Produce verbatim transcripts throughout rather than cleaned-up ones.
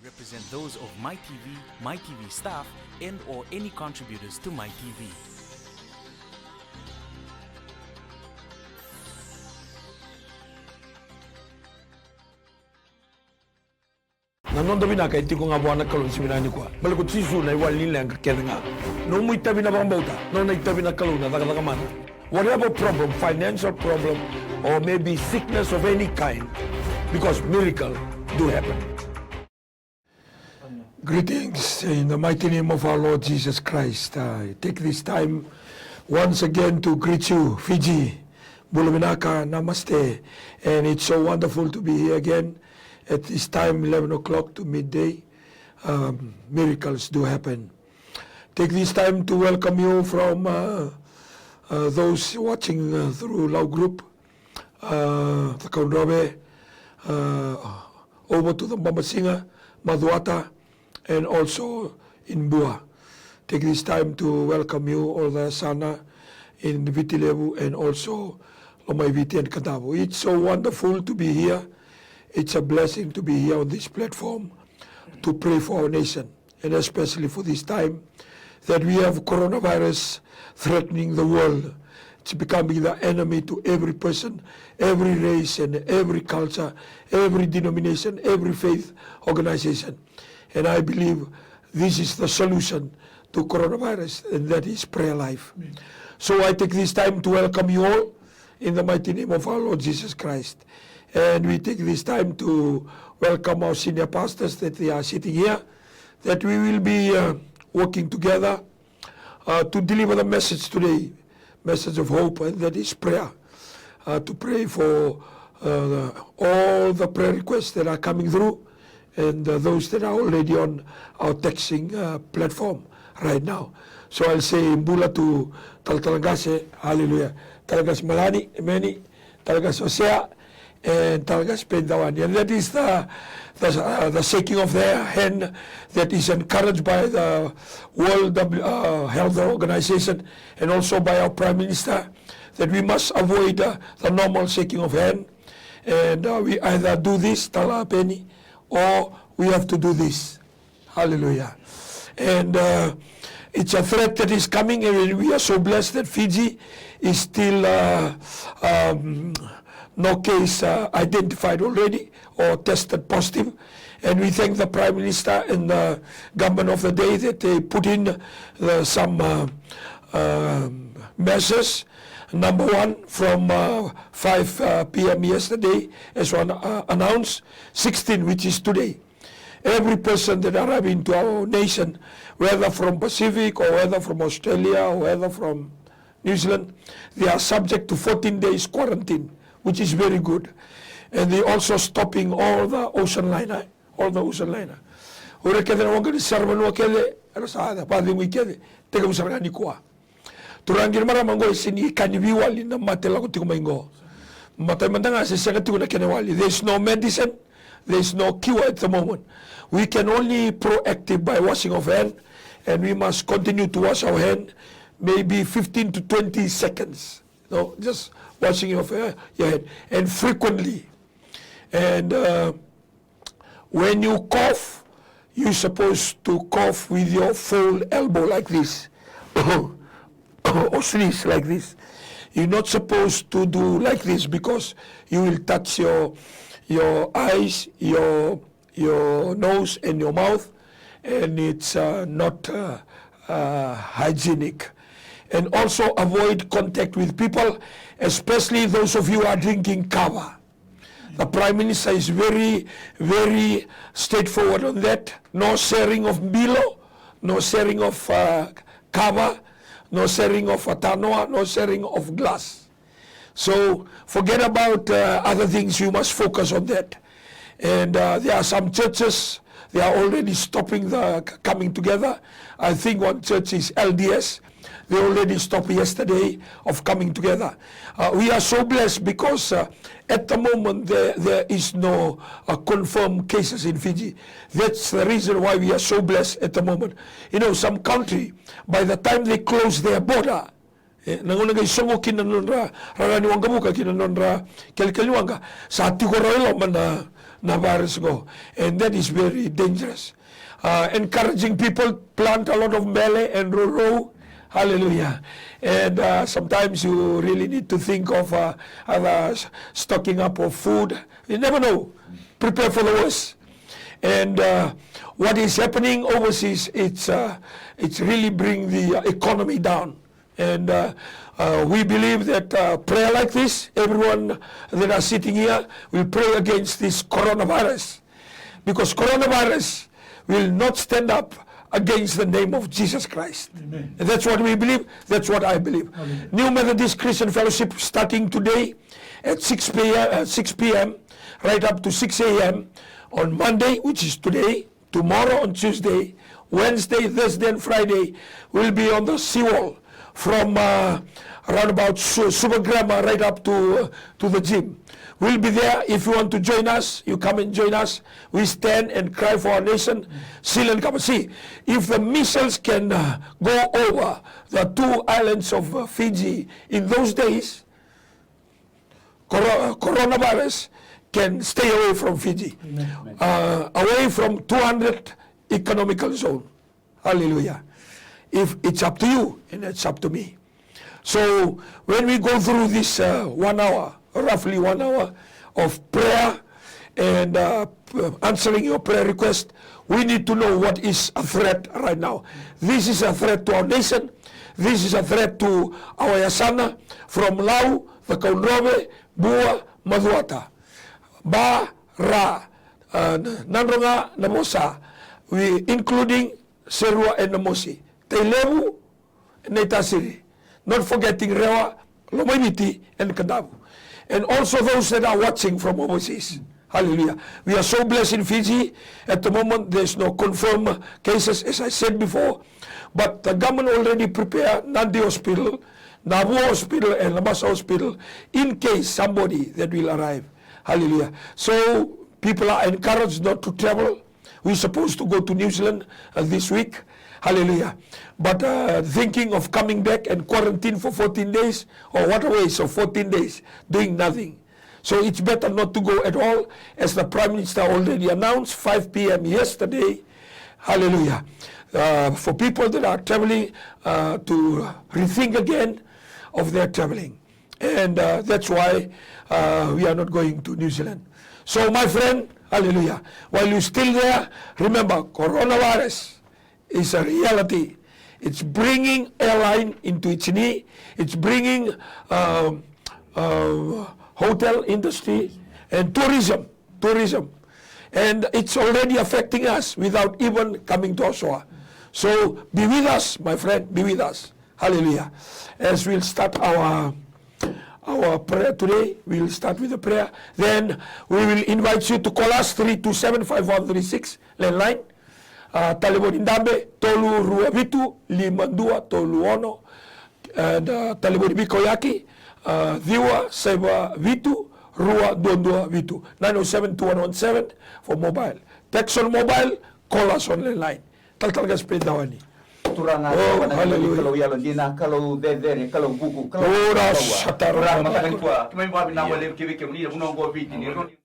Represent those of My T V, My T V staff, and or any contributors to My T V. Na noda vinaka e tiko ga vua na Kalou ni siga vinaka nikua. Baleta ko Jisu na iwali ni leqa kece ga. Nomu itavi na vakabauta, nona itavi na Kalou na cakacaka mana. Whatever problem, financial problem, or maybe sickness of any kind, because miracle do happen. Greetings in the mighty name of our Lord Jesus Christ. I take this time once again to greet you, Fiji. Bula vinaka, namaste. And it's so wonderful to be here again at this time, eleven o'clock to midday. Um, miracles do happen. Take this time to welcome you from, uh, uh, those watching, uh, through Lau Group, uh, the Kaudrove, uh, over to the Bamasiga, Macuata, and also in Bua. Take this time to welcome you, all the Yasana in Viti Levu and also Lomaiviti and Kadavu. It's so wonderful to be here. It's a blessing to be here on this platform to pray for our nation, and especially for this time that we have coronavirus threatening the world. It's becoming the enemy to every person, every race, and every culture, every denomination, every faith organization. And I believe this is the solution to coronavirus, and that is prayer life. So I take this time to welcome you all in the mighty name of our Lord Jesus Christ. And we take this time to welcome our senior pastors that they are sitting here, that we will be, uh, working together, uh, to deliver the message today, message of hope, and that is prayer. Uh, to pray for, uh, all the prayer requests that are coming through, and, uh, those that are already on our texting, uh, platform right now. So I'll say bula to Talatala Qase, hallelujah. Talatala Qase Malani, emeni. Talatala Qase Osea, and Talatala Qase Peni Tawani. And that is the, the, uh, the shaking of their hand that is encouraged by the World W-, uh, Health Organization and also by our Prime Minister, that we must avoid, uh, the normal shaking of hand. And, uh, we either do this, Tala Peni, or we have to do this. Hallelujah. And, uh, it's a threat that is coming, and we are so blessed that Fiji is still, uh, um, no case, uh, identified already or tested positive. And we thank the Prime Minister and the government of the day that they put in, uh, some, uh, um, measures. Number one, from, uh, five, uh, p m yesterday, as one, uh, announced, sixteen, which is today. Every person that arrive into our nation, whether from Pacific or whether from Australia or whether from New Zealand, they are subject to fourteen days quarantine, which is very good. And they also stopping all the ocean liner, all the ocean liner. O ira kece na waqa ni saravanua kece, era sa vacegui kece, tekivu sara ga nikua. Turaga kei na marama, oqo e sega ni ka ni veiwali na mate lako tiko mai oqo. Matai mada ga se sega tiko na kena wali. There is no medicine, there is no cure at the moment. We can only proactive by washing of hand, and we must continue to wash our hand, maybe fifteen to twenty seconds. No, just washing of, uh, your hand, and frequently. And, uh, when you cough, you supposed to cough with your full elbow like this. Or sneeze like this. You're not supposed to do like this because you will touch your, your eyes, your, your nose and your mouth, and it's, uh, not, uh, uh, hygienic. And also avoid contact with people, especially those of you who are drinking kava. The Prime Minister is very, very straightforward on that. No sharing of bilo, no sharing of, uh, kava, no sharing of, uh, tanoa, no sharing of glass. So forget about, uh, other things. You must focus on that. And, uh, there are some churches, they are already stopping the c-, coming together. I think one church is L D S. They already stopped yesterday of coming together. Uh, we are so blessed because, uh, at the moment there, there is no, uh, confirmed cases in Fiji. That's the reason why we are so blessed at the moment. You know, some country, by the time they close their border, e, na gauna qai sogo kina na nodra rara ni waqavuka kei na nodra kelekele ni waqa, sa tiko rawa i loma na, na virus qo. And that is very dangerous. Uh, encouraging people plant a lot of mele and roro. Hallelujah. And uh, sometimes you really need to think of uh, other s- stocking up of food. You never know. Prepare for the worst. And uh, what is happening overseas, it's uh, it's really bring the uh, economy down. And uh, uh, we believe that uh, prayer like this, everyone that are sitting here, will pray against this coronavirus, because coronavirus will not stand up against the name of Jesus Christ. And that's what we believe. That's what I believe. New Methodist Christian Fellowship starting today at six p m, uh, six p m, right up to six a m on Monday, which is today, tomorrow on Tuesday, Wednesday, Thursday, and Friday, we'll be on the seawall from uh, around about Su- Super Grammar right up to uh, to the gym. We'll be there. If you want to join us, you come and join us. We stand and cry for our nation. Seal and come. See, if the missiles can uh, go over the two islands of uh, Fiji in those days, Coro- coronavirus can stay away from Fiji, uh, away from two hundred economical zone. Hallelujah. If it's up to you and it's up to me. So when we go through this uh, one hour, roughly one hour of prayer and uh, answering your prayer request, we need to know what is a threat right now. This is a threat to our nation. This is a threat to our yasana from Lau, the Kaunrove, Bua, Macuata, Ba, Ra, uh, Nadroga, Navosa, we including Serua and Namosi, Tailevu, Naitasiri, not forgetting Rewa, Lomaiviti, and Kadavu. And also those that are watching from overseas. Hallelujah. We are so blessed in Fiji. At the moment, there's no confirmed cases, as I said before. But the government already prepared Nadi Hospital, Navu Hospital, and Labasa Hospital in case somebody that will arrive. Hallelujah. So people are encouraged not to travel. We're supposed to go to New Zealand uh, this week. Hallelujah. But uh, thinking of coming back and quarantine for fourteen days, or what a waste of fourteen days, doing nothing. So it's better not to go at all, as the Prime Minister already announced, five p m yesterday. Hallelujah. Uh, for people that are traveling uh, to rethink again of their traveling. And uh, that's why uh, we are not going to New Zealand. So, my friend, hallelujah, while you're still there, remember, coronavirus is a reality. It's bringing airline into its knee. It's bringing um, uh, hotel industry and tourism, tourism. And it's already affecting us without even coming to our shore. So be with us, my friend, be with us. Hallelujah. As we'll start our our prayer today, we'll start with a prayer. Then we will invite you to call us three two seven five one three six landline. Uh, talevoni dabe tolu rua vitu lima dua tolu ono. And uh, talevoni veikauyaki uh, ciwa saiva vitu rua dua dua vitu, nine oh seven two one one seven for mobile. Text on mobile, call us on landline. Talatala Qase Peidawani. Turaga, oh, Kalou yalodina, Kalou cecere, Kalou vuku, Kalou Turaga, mataka nikua keimami vakavinavinaka levu ki vei kemuni na vanua oqo Viti ni roni.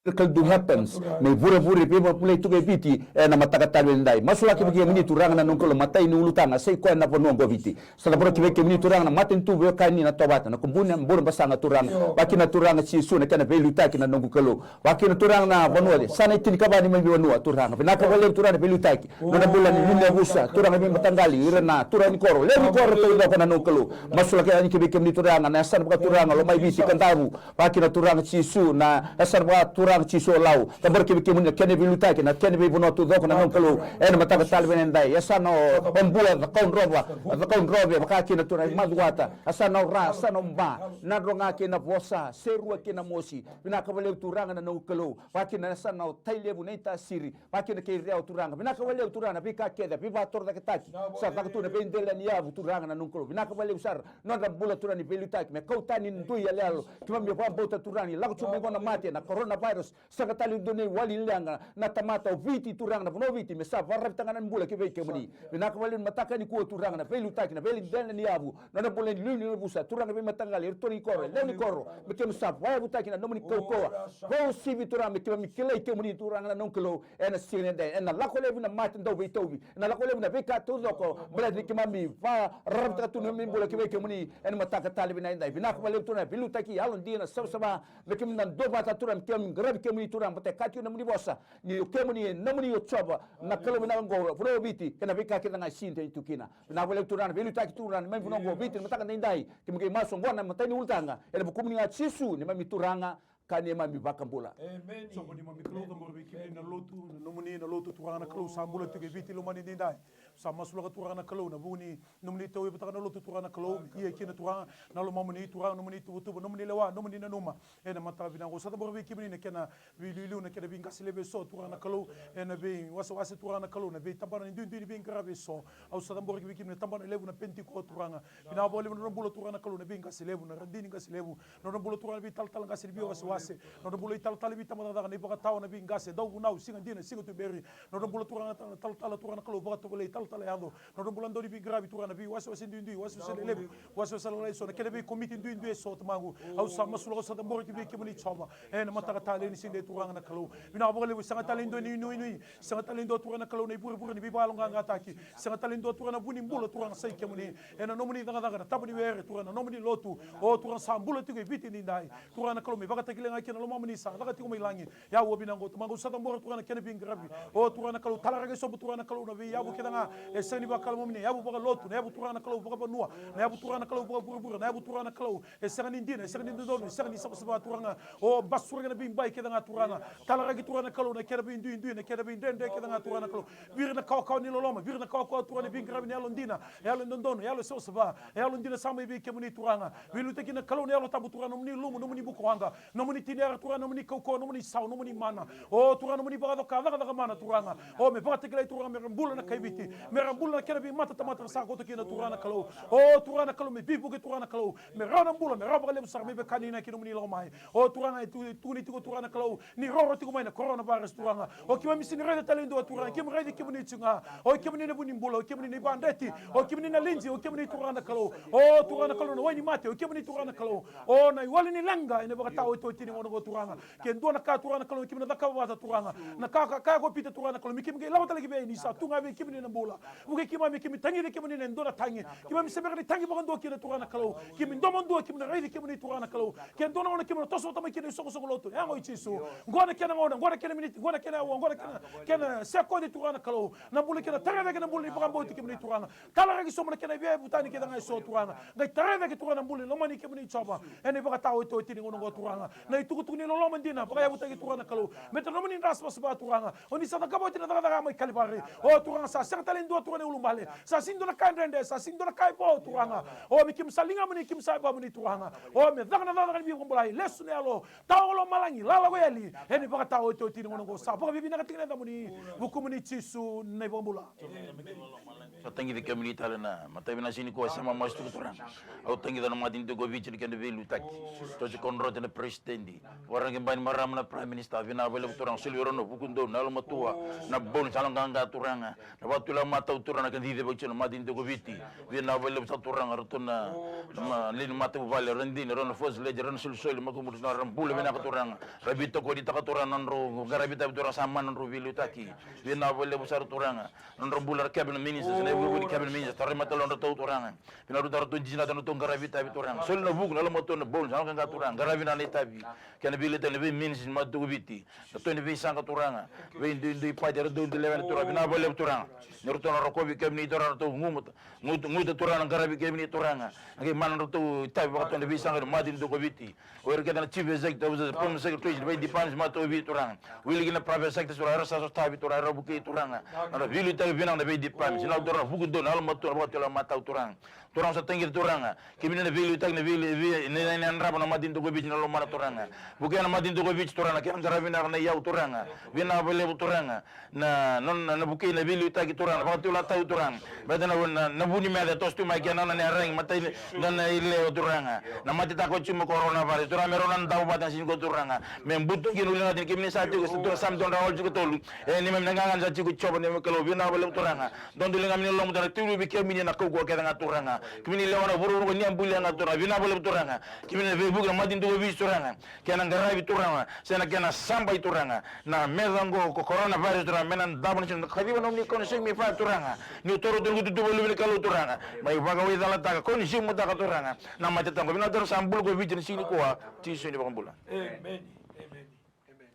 Miracle do happens. Me ivurevure veivakabulai tu ga e Viti ena mataka tale edai. Masulaki vei kemuni Turaga na noqu Kalou, matai ni ulutaga, sa i koya na vanua oqo Viti. Sa cabora ki vei kemuni Turaga na matanitu, veiwekani, na tovata, na kubuni, na burebasaga Turaga. Vakakina Turaga Jisu na kena veiliutaki na noqu Kalou. Vakakina Turaga na vanua e sa na itinikava ni mai vanua Turaga. Vinaka vakalevu Turaga na veiliutaki. Nona bula ni lulu ni yavusa Turaga, veimataqali, ira na turaga ni koro, lewe ni koro taucoko na noqu Kalou. Masulaki yani ki vei kemuni Turaga na yasana vakaturaga Lomaiviti, Kadavu. Vakakina Turaga Jisu na yasana vakaturaga Jisu o Lau. Cabora ki vei kemuni na kena veiliutaki, na kena veivanua taucoko na noqu Kalou. Ena mataka tale vinaka edai, yasana o Bua, Cakaudrova, Cakaudrove, vakakina Turaga i Macuata, yasana o Ra, yasana o Ba, Nadroga kei Navosa, Serua kei Namosi. Vinaka vakalevu Turaga na noqu Kalou. Vakakina na yasana o Tailevu, Naitasiri, vakakina kei Rewa Turaga. Vinaka vakalevu Turaga na veika kece, veivakatorocaketaki sa caka tu, na veidelaniyavu Turaga na noqu Kalou. Vinaka vakalevu sara. Nodra bula Turaga ni veiliutaki, me kau tani na dui yaloyalo. Keimami vakabauta Turaga ni lako tu mai qo na mate, na coronavirus. Sega tale e dua na iwali leqa na tamata o Viti, Turaga, na vanua o Viti, me sa vakararavitaka na bula ki vei kemuni. Vinaka vakalevu ni mataka nikua, Turaga, na veiliutaki, na veilidena ni yavu, na nona bula ni liuliu na vusa, Turaga, veimataqali, iratou na ikoro, lewe ni koro, me keimami sa vakayavutaki na nomuni kaukauwa. Vakauasivi, Turaga, me keimami kilai kemuni, Turaga, na noqu Kalou, ena siga ni dai, ena lako laivi na mate dau veitauvi, ena lako laivi na veika taucoko, baleta ni keimami vakararavitaka tu na neimami bula ki vei kemuni ena mataka tale vinaka edai. Vinaka vakalevu, Turaga, na veiliutaki, yalodina, savasava, me keimami na duavata, Turaga, me keimami qaravi kemuni, Turaga, baleta e kaya tiko na nomuni vosa ni o kemuni, e nomuni o Jiova na Kalou vinaka oqo, vanua o Viti kei na veika kece ga e sega ni tu kina. Vinaka vakalevu, Turaga, na veiliutaki, Turaga, na neimami vanua oqo o Viti ena mataka edaidai. Keimami qai masu oqo ena imatai ni ulutaga ena vukumuni ga Jisu, neimami Turaga ka neimami iVakabula. Emeni. Jiova, neimami Kalou, cabora vei kemuni na lotu, na nomuni na lotu, Turaga na Kalou, sa bula tiko e Viti lomani edaidai. Sa masulaka, Turaga na Kalou, na vu ni nomuni tauyavutaka na lotu, Turaga na Kalou, me ia kina, Turaga, na lomamuni, Turaga, nomuni ituvatuva, nomuni lewa, nomuni nanuma. Ena mataka vinaka oqo sa cabora vei kemuni na kena veiliuliu, na kena veiqase levu eso, Turaga na Kalou, ena veiwasewase, Turaga na Kalou, na veitabana ni duidui ni veiqaravi eso. Au sa cabora vei kemuni na tabana levu na Penitiko, Turaga. Vinaka vakalevu na nodra bula, Turaga na Kalou, na veiqase levu, na radini qase levu, na nodra bula, Turaga, na veitalatala qase ni veiwasewase, na nodra bula italatala ni veitabacakacaka, na ivakatawa, na veiqase, dauvunau, siga dina, siga tuberi, na nodra bula, Turaga, na talatala, Turaga na Kalou, vakatovolei, talatala yaco, na nodra bula dau ni veiqaravi, Turaga, na veiwasewase duidui, wasewase lelevu, wasewase lalai eso, na kena veikomiti duidui eso, Tamaqu. Au sa masulaka, au sa cabora ki vei kemuni, Jiova, ena mataka talei ni siga, Turaga na Kalou. Vinaka vakalevu, sega tale e dua na inuinui, sega tale e dua, Turaga na Kalou, na ivurevure ni veivakayaloqaqataki, sega tale e dua, Turaga, na vu ni bula, Turaga, sa i kemuni. Ena nomuni cakacaka na taba ni were, Turaga, na nomuni lotu, o Turaga, sa bula tiko e Viti edaidai. Turaga na Kalou, me vakatakilai ga kina na lomamuni sa caka tiko mai lagi. Ia ua vinaka oqo, Tamaqu, au sa cabora, Turaga, na kena veiqaravi. O Turaga na Kalou, talaraki sobu, Turaga na Kalou, na veiyavu kece ga e sega ni vakakalomamuni, na yavu vakalotu, na yavu, Turaga na Kalou, vakavanua, na yavu, Turaga na Kalou, vakavurevure, na yavu, Turaga na Kalou, e sega ni dina, e sega ni dodonu, e sega ni savasava, Turaga. O basuraki na veibai kece ga, Turaga. Talaraki, Turaga na Kalou, na kena veiduidui, na kena veidredre kece ga, Turaga na Kalou. Vei ira na kawakawa ni loloma, vei ira na kawakawa, Turaga, na veiqaravi, na yalodina, na yalo dodonu, na yalo savasava, na yalodina sa mai vei kemuni, Turaga. Veiliutaki na Kalou, na Yalo Tabu, Turaga, nomuni lumu, nomuni bukawaqa, nomuni tinia, Turaga, nomuni kaukauwa, nomuni isau, nomuni mana. O Turaga, nomuni vakacoka, cakacaka mana, Turaga. O me vakatakilai, Turaga, me ra bula na kai Viti, me ra bula na kena veimatatamata era sa koto kina, Turaga na Kalou. O Turaga na Kalou, me veivuke, Turaga na Kalou, me rawa na bula, me rawa vakalevu sara, me vaka ni inaki nomuni lako mai. O Turaga, e tu, e tukuni tiko, Turaga na Kalou, ni roro tiko mai na coronavirus, Turaga. O keimami sega ni raica tale e dua, Turaga, keimami raici kemuni tiko ga. O kemuni na vu ni bula, o kemuni na ivakadreti, o kemuni na liji, o kemuni, Turaga na Kalou. O Turaga na Kalou, na wai ni mate, o kemuni, Turaga na Kalou. O na iwali ni leqa ena vakataotioti ni gauna oqo, Turaga. Ke dua na ka, Turaga na Kalou, keimami na cakava vata, Turaga, na ka ka kaya ko Pita, Turaga na Kalou, me keimami qai lako tale ki vei, ni sa tu ga vei kemuni na bula. Vukei keimami, keimami tagici kemuni ena dua na tagi keimami se bera ni tagi vakadua kina, Turaga na Kalou. Keimami domo dua, keimami na raici kemuni, Turaga na Kalou. Ke dua na gauna keimami na toso vata mai kina isoqosoqo lotu, yago i Jisu. Qo na kena gauna, qo na kena miniti, qo na kena aua, qo na kena, kena sekodi, Turaga na Kalou. Na bula kei na tara cake na bula ni vakabauti kemuni, Turaga. Talaraki sobu na kena veivutuni kece ga eso, Turaga. Qai tara cake, Turaga, na bula ni lomani kemuni, Jiova, ena ivakataotioti ni gauna oqo, Turaga. Na itukutuku ni loloma dina vakayavutaki, Turaga na Kalou, me tara nomuni dra savasava, Turaga. O ni sa cakava oti na cakacaka mai Kalivari. O Turaga, sa sega tale e dua, Turaga, na iulubale, sa sega ni dua na ka e dredre, sa sega ni dua na ka e vo, Turaga. O me keimami sa ligamuni, keimami sa yavamuni, Turaga. O me caka na cakacaka ni veivakabulai, lesu na yalo, tawa ko lomalagi, lala ko yali, ena ivakataotioti ni gauna oqo. Sa vakavinavinakataki na yacamuni, vukumuni Jisu na iVakabula. Sa tagici kemuni tale na mataveisiga nikua, sa mamasu tiko, Turaga. Au tagica na matanitu ko Viti, na kena veiliutaki, Jioji Konrote na peresitedi, Voreqe Bainimarama na Prime Minister, vinaka vakalevu, Turaga. Soli vei rau na vuku donu, na yalomatua, na bones, yaloqaqa, Turaga. Na vakatulewa matau, Turaga, na kena cicivaki tiko na matanitu ko Viti. Vinaka vakalevu sara, Turaga, ratou na, na ma-, lewe ni matavuvale, radini, rau na First Lady, rau na solisoli, makubutu, na ra bula vinaka, Turaga. Ra veitokonitaka, Turaga, na nodrau qaravi itavi, Turaga, sa mana nodrau veiliutaki. Vinaka vakalevu sara, Turaga. Na nodrau bula na cabinet ministers, na ivukevuke ni cabinet ministers, tarai matalodratou, Turaga. Vinaka, Turaga, ratou dina na nodratou qaravi itavi, Turaga. Soli na vuku, na yalomatua, na bones, na yaloqaqa, Turaga. Qaravi na itavi kei na veiliutaki, na veiministers ni matanitu ko Viti. Ratou na veisaqa, Turaga. Veiduidui, pati, ratou dui lewena, Turaga. Vinaka vakalevu, Turaga. Ni ratou na rokovi kemuni, Turaga, ratou guguta, guguta, guguta, Turaga, na qaravi kemuni, Turaga. Na qai mana nodratou itavi vakatou na veisaqa ni matanitu ko Viti. O ira kece na chief executive officers, permanent secretaries, na veidepartments matau e Viti, Turaga. Wili kina private sector, Turaga, era sa sotavi, Turaga, era vukei, Turaga. Na nodra veiliutaki vinaka na veidepartments. Vinaka, Turaga, vuku donu, na yalomatua, na vakatulewa matau, Turaga. Turaga, sa tagica, Turaga, kemuni na veiliutaki, na veili-, vei-, na, na, na yadrava na matanitu ko Viti, na lomana, Turaga. Vukea na matanitu ko Viti Turaga, na kena qaravi vinaka na iyau Turaga. Vinaka vakalevu Turaga. Na, na, na, na vukei na veiliutaki Turaga, na vakatulewa tau Turaga. Baleta na, na, na vu ni meca e toso tu mai kina na nona iyaragi, matai ni, na, na ilewa Turaga. Na mate tiko tiko mai coronavirus Turaga, me rau na davo vata na siga nikua Turaga. Me butu kina uliga ni kemuni sa tiko, sa Turaga, Same tolu na drau walu tikotolu. E, neimami na gagadre sa tiko Jiova, neimami Kalou, vinaka vakalevu Turaga. Dodoliga mai na loma Turaga, tiko vei kemuni na kaukauwa kece ga Turaga. Kemuni lewa na vuravura ko ni a bulia ga Turaga, vinaka vakalevu Turaga. Kemuni na veivuke na matanitu ko Viti Turaga. Kena qaravi Turaga, se na kena sabai Turaga. Na meca oqo ko coronavirus Turaga, me na davo na siga, kaciva na nomuni Kalou na siga me faya Turaga. Niu toro tu na noqu itutu vakaluve ni Kalou Turaga. Mai vakawaicalataka, ko ni siga mataka Turaga. Na mate taqo, vinaka Turaga, sa bula ko Viti na siga nikua. Jisu ni vakabula. Amen. Amen. Amen.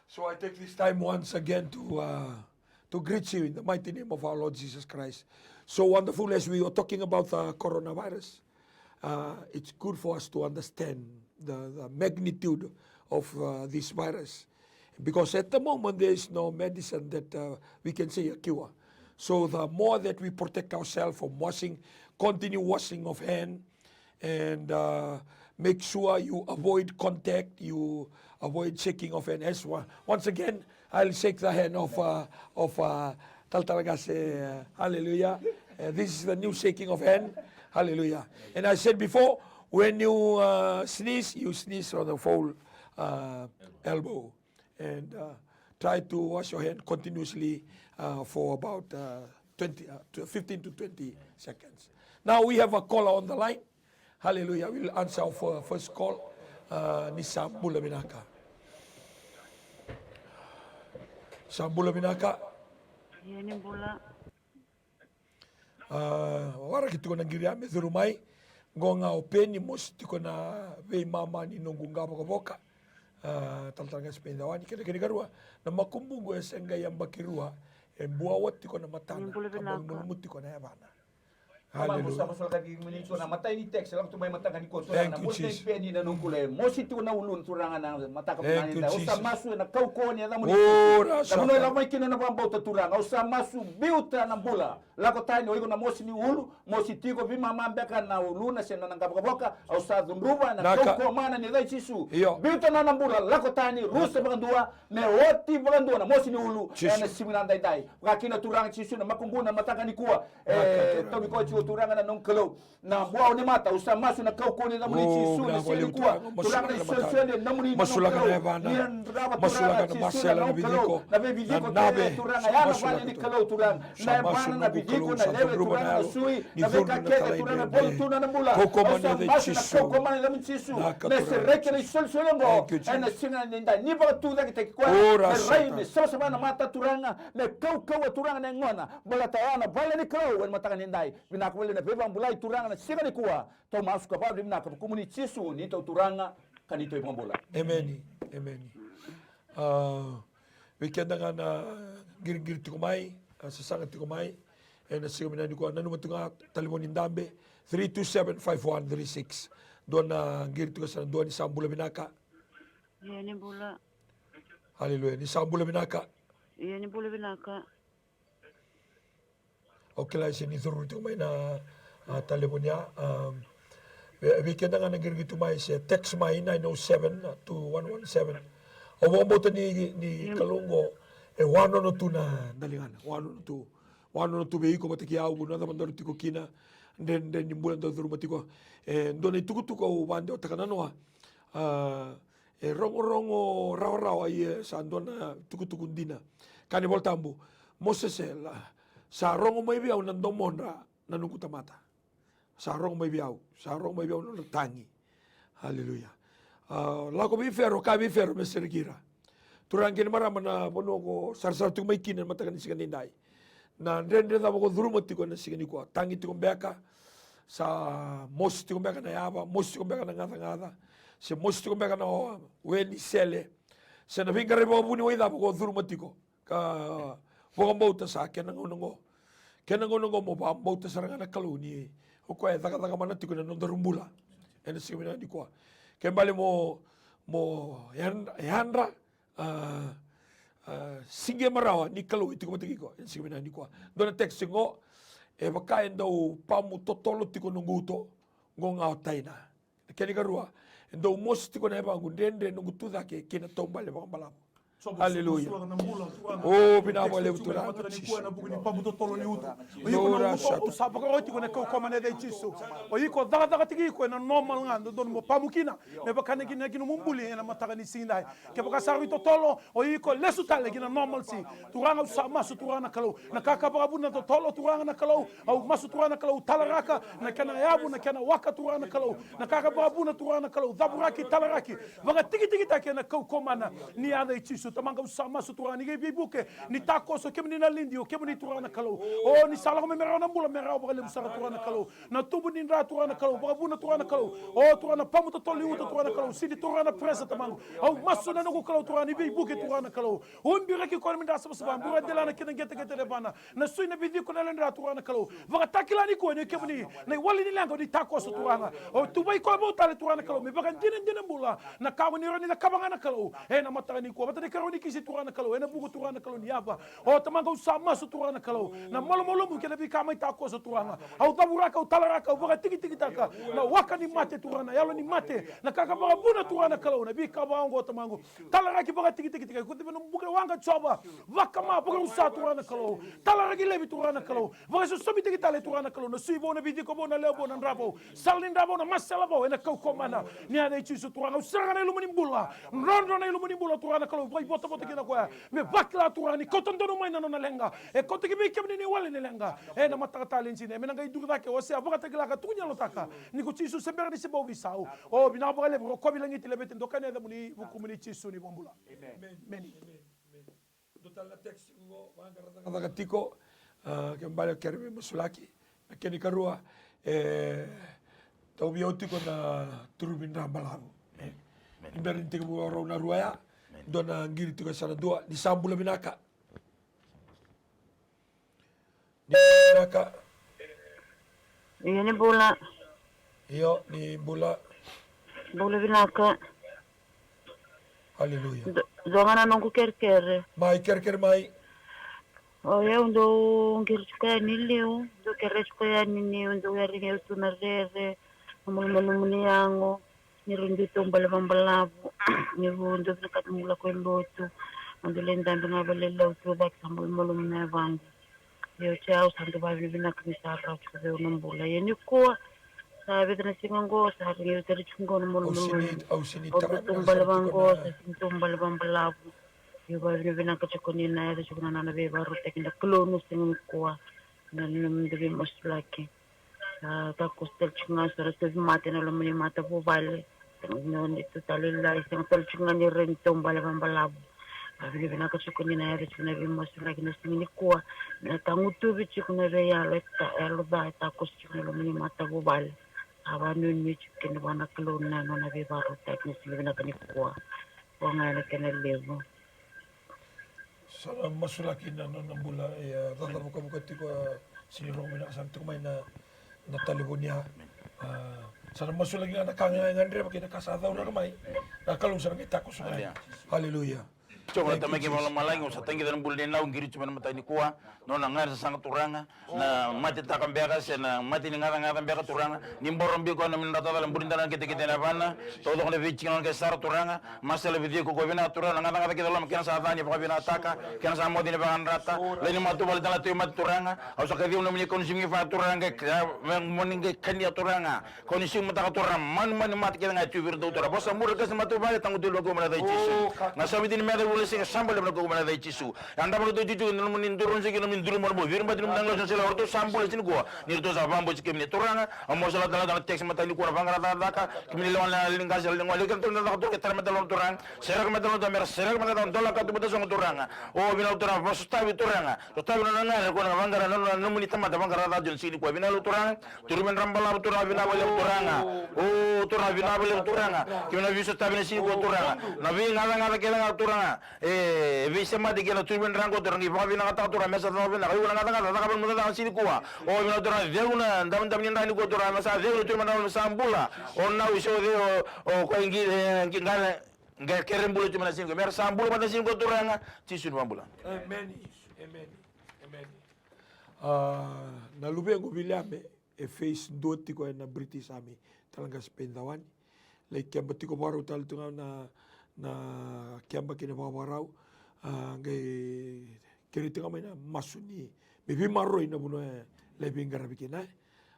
So I take this time once again to, uh, to greet you in the mighty name of our Lord Jesus Christ. So wonderful as we are talking about the coronavirus. Uh, it's good for us to understand the, the magnitude of, uh, this virus. Because at the moment, there is no medicine that, uh, we can say a cure. So the more that we protect ourselves from washing, continue washing of hand, and, uh, make sure you avoid contact, you avoid shaking of hand as well. Once again, I'll shake the hand of, uh, of, uh, Talatala Qase, uh, hallelujah. Uh, this is the new shaking of hand, hallelujah. And I said before, when you, uh, sneeze, you sneeze on the full, uh, elbow. And, uh, try to wash your hand continuously, uh, for about, uh, twenty, uh, to fifteen to twenty seconds. Now we have a caller on the line. Hallelujah. We'll answer our fir-, first call. Uh, ni sa bula vinaka. Sa bula vinaka. Ia ni bula. A, waraki tiko na qiri ya me curu mai. Qo ga o Peni, mosi tiko na veimama ni noqu qavokavoka. A, Talatala Qase Peni Cawani, kena, kena ikarua, na makubuqu e se qai yabaki rua, e buawa tiko na matana, ka malumalumu tiko na yavana. Hallelujah. Sa masulaka vei kemuni tiko na matai ni text, lako tu mai mataka nikua Turaga, na mosi tei Peni na noqu le mosi tiko na uluna Turaga na mataka vinaka ni dai. Au sa masu ena kaukauwa ni yacamuni. Ora sa. Na vanua e lako mai kina na vakabauta Turaga, au sa masu biuta na bula. Lako tani o iko na mosi ni ulu, mosi tiko veimama beka na uluna se na qavokavoka, au sa cudruva ena kaukauwa mana ni yaca i Jisu. Io. Biuta na nona bula, lako tani, rusa vakadua, me oti vakadua na mosi ni ulu, ena siga ni daidai. Vakakina Turaga Jisu na makubuqu na mataka nikua, e tauvi koya tiko Turaga na noqu Kalou. Na buawa ni mata, au sa masu ena kaukauwa ni yacamuni Jisu, na siga nikua. Turaga na isolisoli, na nomuni na noqu Kalou. Ni yadrava Turaga Jisu na noqu Kalou. Na veividiko kece Turaga, ya na vale ni Kalou Turaga. Na yavana, na vidiko, na lewe Turaga, na sui, na veika kece Turaga, voli tu na bula. Au sa masu ena kaukauwa mana ni yacamuni Jisu. Me sereki na isolisoli oqo. Ena siga ni dai, ni vakatucaketaki koya. Me rai, me savasava na mata Turaga, me kaukauwa Turaga na yagona. Baleta ya na vale ni Kalou, ena mataka ni dai. Vinaka vakalevu na veivakabulai Turaga na siga nikua. Tou masu ka vakavinavinaka, vukumuni Jisu, neitou Turaga, ka neitou iVakabula. Emeni. Emeni. A, vei keda ga na qiriqiri tiko mai, a, sasaga tiko mai ena siga vinaka nikua, nanuma tu ga, talevoni dabe, three two seven five one three six. Dua na qiri tiko sa na dua ni sa bula vinaka. Ia ni bula. Haleluya, ni sa bula vinaka. Ia ni bula vinaka. Au kila e se ni curu tiko mai na, a, talevoni ya. A, vei, vei keda ga na qiriqiri tu mai se text mai nine oh seven two one one seven. Au vakabauta ni, ni Kalou oqo e wanono tu na daligana, wanono tu, wanono tu vei iko vata kei au, vanua cava daru tiko kina, dredre ni bula daru curuma tiko. E dua na itukutuku au vakadewataka nanoa. A, e rogorogo rawarawa, ia sa dua na tukutuku dina. Kaya na iVolatabu, Mosese, la, sa rogo mai vei au na domodra na noqu tamata. Sa rogo mai vei au, sa rogo mai vei au na nodra tagi. Haleluya. A, lako vei Fero, kaya vei Fero me sereki ira. Turaga kei na marama, na vanua ko sarasara tiko mai kina ena mataka ni siga nidai. Na dredre cava ko curuma tiko ena siga nikua? Tagi tiko beka, sa mosi tiko beka na yava, mosi tiko beka na gacagaca, se mosi tiko beka na we ni sele, se na veiqaravi vakavuniwai cava ko curuma tiko, ka vakabauta sa kena gauna oqo. Kena gauna oqo mo vakabauta sara ga na Kalou ni o koya e cakacaka mana tiko ena nodaru bula ena siga vinaka nikua. Ke bale mo, mo yadra, yadra, a, a, siqema rawa ni Kalou e tiko vata kei iko ena siga vinaka nikua. Dua na text qo, e vaka e dau pamu totolo tiko noqu uto, qo ga o Taina. Kena ikarua, E dau mosi tiko na yavaqu, dredre noqu tu cake kei na taubale vakabalavu. Aleluya. O, vinaka vakalevu Turaga. Iko na vuku ni pamu totolo ni uto. O iko na uto au sa vakaroti iko na kaukaua mai na yaca i Jisu. O iko cakacaka tiko iko ena normal ga, dodonu mo pamu kina. Me vaka na kina, kina nomu buli ena mataka ni siga edai. Kevaka sa rui totolo, o iko lesu tale ki na normalcy. Turaga, au sa masu, Turaga na Kalou. Na ka ka vakavuna na totolo, Turaga na Kalou. Au masu, Turaga na Kalou, talaraka na kena yavu, na kena waka, Turaga na Kalou. Na ka ka vakavuna, Turaga na Kalou, cavuraki, talaraki, vakatikitikitaki ena kaukaua mai na yaca i Jisu. Tamaqu, au sa masu, Turaga, ni qai veivuke, ni takoso, kemuni na lead, o kemuni, Turaga na Kalou. O, ni sa lako mai me rawa na bula, me rawa vakalevu sara, Turaga na Kalou. Na tubu ni dra, Turaga na Kalou, vakavuna, Turaga na Kalou. O, Turaga na pamu totolo ni uto, Turaga na Kalou, sidi, Turaga na pressure, Tamaqu. Au masu na noqu Kalou, Turaga, ni veivuke, Turaga na Kalou. Ubiraki koya na midra savasava, bura delana kei na qeteqete levana. Na sui, na veiciko, na yalodra, Turaga na Kalou. Vakatakila ni koya ni kemuni na iwali ni leqa, ni takoso, Turaga. O tuvai koya vou tale, Turaga na Kalou, me vakadinadina bula na ka ko ni rawa ni cakava ga na Kalou. Ena mataka nikua, vata na ikarua ni kisi, Turaga na Kalou, ena vuku, Turaga na Kalou, ni yava. O Tamaqu, au sa masu, Turaga na Kalou, na malumalumu kei na veika mai takoso, Turaga. Au cavuraka, au talaraka, au vakatikitikitaka na waka ni mate, Turaga, na yalo ni mate, na ka ka vakavuna, Turaga na Kalou, na veika vaka oqo, Tamaqu. Talaraki, vakatikitikitaki, ko civa na buka waqa, Jiova. Vakama, vakarusa, Turaga na Kalou. Talaraki laivi, Turaga na Kalou. Vakaisosomitaki tale, Turaga na Kalou, na sui vou, na veiciko vou, na lewe vou, na dra vou, sala ni dra vou, na masela vou, ena kaukaua mai na yaca i Jisu, Turaga. Au saraga na ilumu ni bula, drodro na ilumu ni bula, Turaga na Kalou, vakaivotavota kina o koya. Me vakila, Turaga, ni kauta donu mai na nona leqa. E kauta ki vei kemuni na iwali ni leqa ena mataka talei ni siga. Me na qai duri cake, wasea, vakatakila ka tukuni yalotaka ni ko Jisu se bera ni se bau veisau. O, vinaka vakalevu, rokovi, lagiti, laveti, dokai na yacamuni, vukumuni Jisu ni vakabula. Emeni. Dua tale na text qo, vaqara cakacaka tiko, a, ke bale kere me masulaki. Na kena ikarua, e tauvi au tiko na turuvi dra balavu. Ni bera ni tekivu rau na rua ya, dua na qiri tiko e sa na dua, ni sa bula vinaka. Ni bula vinaka. Io, ni bula. Io, ni bula. Bula vinaka. Aleluya. Dua ga na noqu kerekere. Mai, kerekere mai. O yau dau qiri tiko yani liu, dau kere tiko yani niu dau yari niu tu na rere, na malumalumu ni yago. Ni rui dui taubale vakabalavu, ni rui dui vinakata meu lako i lotu, au dau lai dabe ga vakalelau tu cake, sa malumalumu na yavaqu. Ia oti au sa dau vakavinavinaka ni sa rawa tiko vei au na bula. Ia nikua sa vica na siga oqo sa rui tari tiko qo na malumalumu. Au dau taubale vaqo, sa sini taubale vakabalavu. Ia vakavinavinaka tiko ni na yaco tiko na nona veivakarautaki na Kalou na siga nikua. Na nomuni dau veimasulaki. Sa takoso tale tiko ga, sa ra tauvimate na loma ni matavuvale. Sega ni tu tale i lai, sega tale tiko ga ni rai ni taubale vakabalavu. Vakavinavinaka tiko ni na yaco tiko na veimasulaki na siga nikua. Na tagutuvi tiko na veiyalo, yalo ca e takoso tiko na loma ni matavuvale. Sa vakanuinui tiko kina vua na Kalou na nona veivakarautaki na siga vinaka nikua. Vua ga na kena levu. Sa na masulaki na nona bula, e, a, caca vukavuka tiko, a, sini rogo mai na ka sa tiko mai na, na talevoni ya. A, sa na masulaki ga na ka ga e gadreva kei na ka sa cauraka mai. Na Kalou sa na qai takoso mai. Aleluya. Jehova, Tamaqu mai lomalagi, au sa tagica na bula nei Nau, qiri tu mai na mataka nikua. Nona gari sasaga Turaga. Na matetaka beka se na mate ni gacagaca beka Turaga. Ni boro biko na minadra tacala buri dana na ketekete na yavana. Taucoko na veitikina na ke sara Turaga. Masala vici ko ko vinaka Turaga na gacagaca kece loma kena sa ca ni vakavinakataka. Kena sa moce ni vakayadrata. Lai ni matavuvale tana tu i mate Turaga. Au sa kaciva nomuni kau ni simi fa Turaga. Moni qai kania Turaga. Kau ni siu mataka Turaga, manumanu mate kece ga e tu vei iratou Turaga. Vosa muri qase matavuvale, tagutu lako mai na yaca i Jisu. Na saviti ni meca vula siga sa bale mai na yaca i Jisu. Yadra vakatau Jisu, nomuni duru rau jiki, nomuni duru marabu. Viri bati nomuni nagla sa sila, o ratou sa bula sini kua. Ni ratou sa vakabauti kemuni Turaga. A mo sa lata lata na text mataka nikua na vaqara cakacaka. Kemuni lewa na ligasi, lewa na ligasi, Turaga, tara mai tale Turaga. Sereka mai tale Turaga, mera sereka mai tale Turaga, dola katuba tasogo Turaga. O vinaka Turaga, vasotavi Turaga. Sotavi na nona gari, ko na vaqara na nomuni tamata vaqara cakacaka ni siga nikua. Vinaka Turaga. Turaga vinaka vakalevu Turaga. O Turaga vinaka vakalevu Turaga. Kemuni na veisotavi na siga nikua Turaga. Na veigacagaca kece ga Turaga. E veisemati kei na turaga qo Turaga, ni vakavinakataka Turaga, me sa caka vinaka. Io na gacagaca, caka vakavinaka na siga nikua. O vinaka Turaga, cegu na davodavo ni dra nikua Turaga, me sa cegu na turaga me sa bula. O Nau, o Seuce, o koya qi, qi, qare bula tu mai na siga nikua. Me ra sa bula vata na siga nikua Turaga. Jisu ni vakabula. Emeni. Emeni. Emeni. A, na luvequ Viliame, e face dua tiko ena British Army, Talaqase Peceli Cawani. lai keba tiko vakarau tale tu ga na, na keba kei na vakavakarau. A, qai kerei tiko ga mai na masu ni me veimaroroi na vanua e lai veiqaravi kina, e.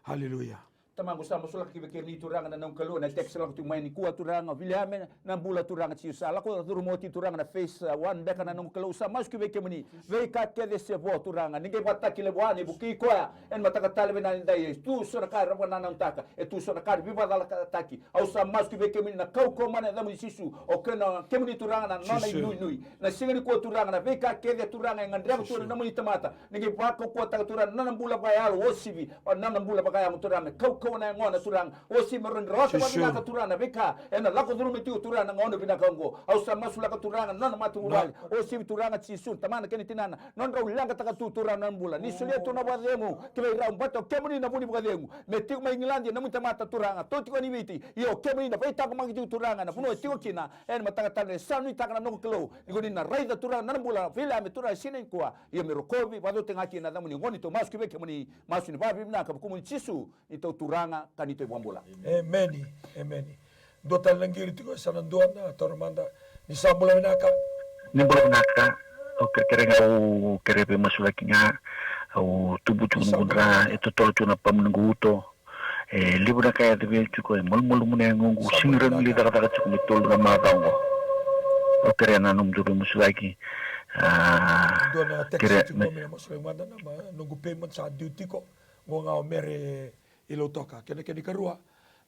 Haleluya. Tamaqu, sa masulaka ki vei kemuni Turaga na noqu Kalou, na text lako tiko mai nikua Turaga, Viliame Nabula Turaga, Jisu sa lako curuma oti Turaga na phase, uh, one beka na noqu Kalou, sa masu ki vei kemuni. Veika kece se vo Turaga, ni qai vakatakila vua ni vukei koya ena mataka tale vinaka ni dai, e tu so na ka era vakananaunataka, e tu so na ka era veivakacalataki. Au sa masu ki vei kemuni na kaukauwa mana e yacamuni Jisu, o kena kemuni Turaga na nona inuinui. Na siga nikua Turaga, na veika kece Turaga e gadreva tu na nomuni tamata, ni qai vakaukauwataka Turaga na nona bula vakayalo, uasivi na nona bula vakayago Turaga, me kaukauwa na yagona Turaga. Uasivi me rawa ni rawata vakavinaka Turaga na veika ena lako curuma tiko Turaga na gauna vinaka oqo. Au sa masulaka Turaga na nona matavuvale. Uasivi Turaga Jisu, tamana kei na tinana, nodrau leqataka tu Turaga na nona bula. Ni solia tu na vakacegu ki vei rau, baleta o kemuni na vu ni vakacegu. Me tiko mai Igiladi na nomuni tamata Turaga, tou tiko ni Viti, ia o kemuni na veitaqomaki tiko Turaga na vanua e tiko kina. Ena mataka tale sa nuitaka na noqu Kalou ni ko ni na raica Turaga na nona bula, Viliame Turaga, siga nikua. Ia me rokovi, vakacauti ga kina na yacamuni oqo ni tou masu ki vei kemuni, masu ni vakavinavinaka vukumuni Jisu, ni tou Turaga ka ni tou iVakabula. Emeni. Emeni. Dua tale na qiri tiko, sa na dua na taura mada. Ni sa bula vinaka. Ni bula vinaka. Au kerekere ga, au kere veimasulaki ga. Au tubu tiko noqu dra, e totolo tiko na pamu noqu uto. E levu na ka e yaco vei au tiko, e malumalumu na yagoqu, sega ni rawa ni lai cakacaka tiko me tolu na macawa oqo. Au kerea na nomudou veimasulaki. A, dua na text kerea tiko me masulaki mada na ma, noqu payment sa due tiko. Qo ga o Mere i Lautoka. Kena, kena ikarua,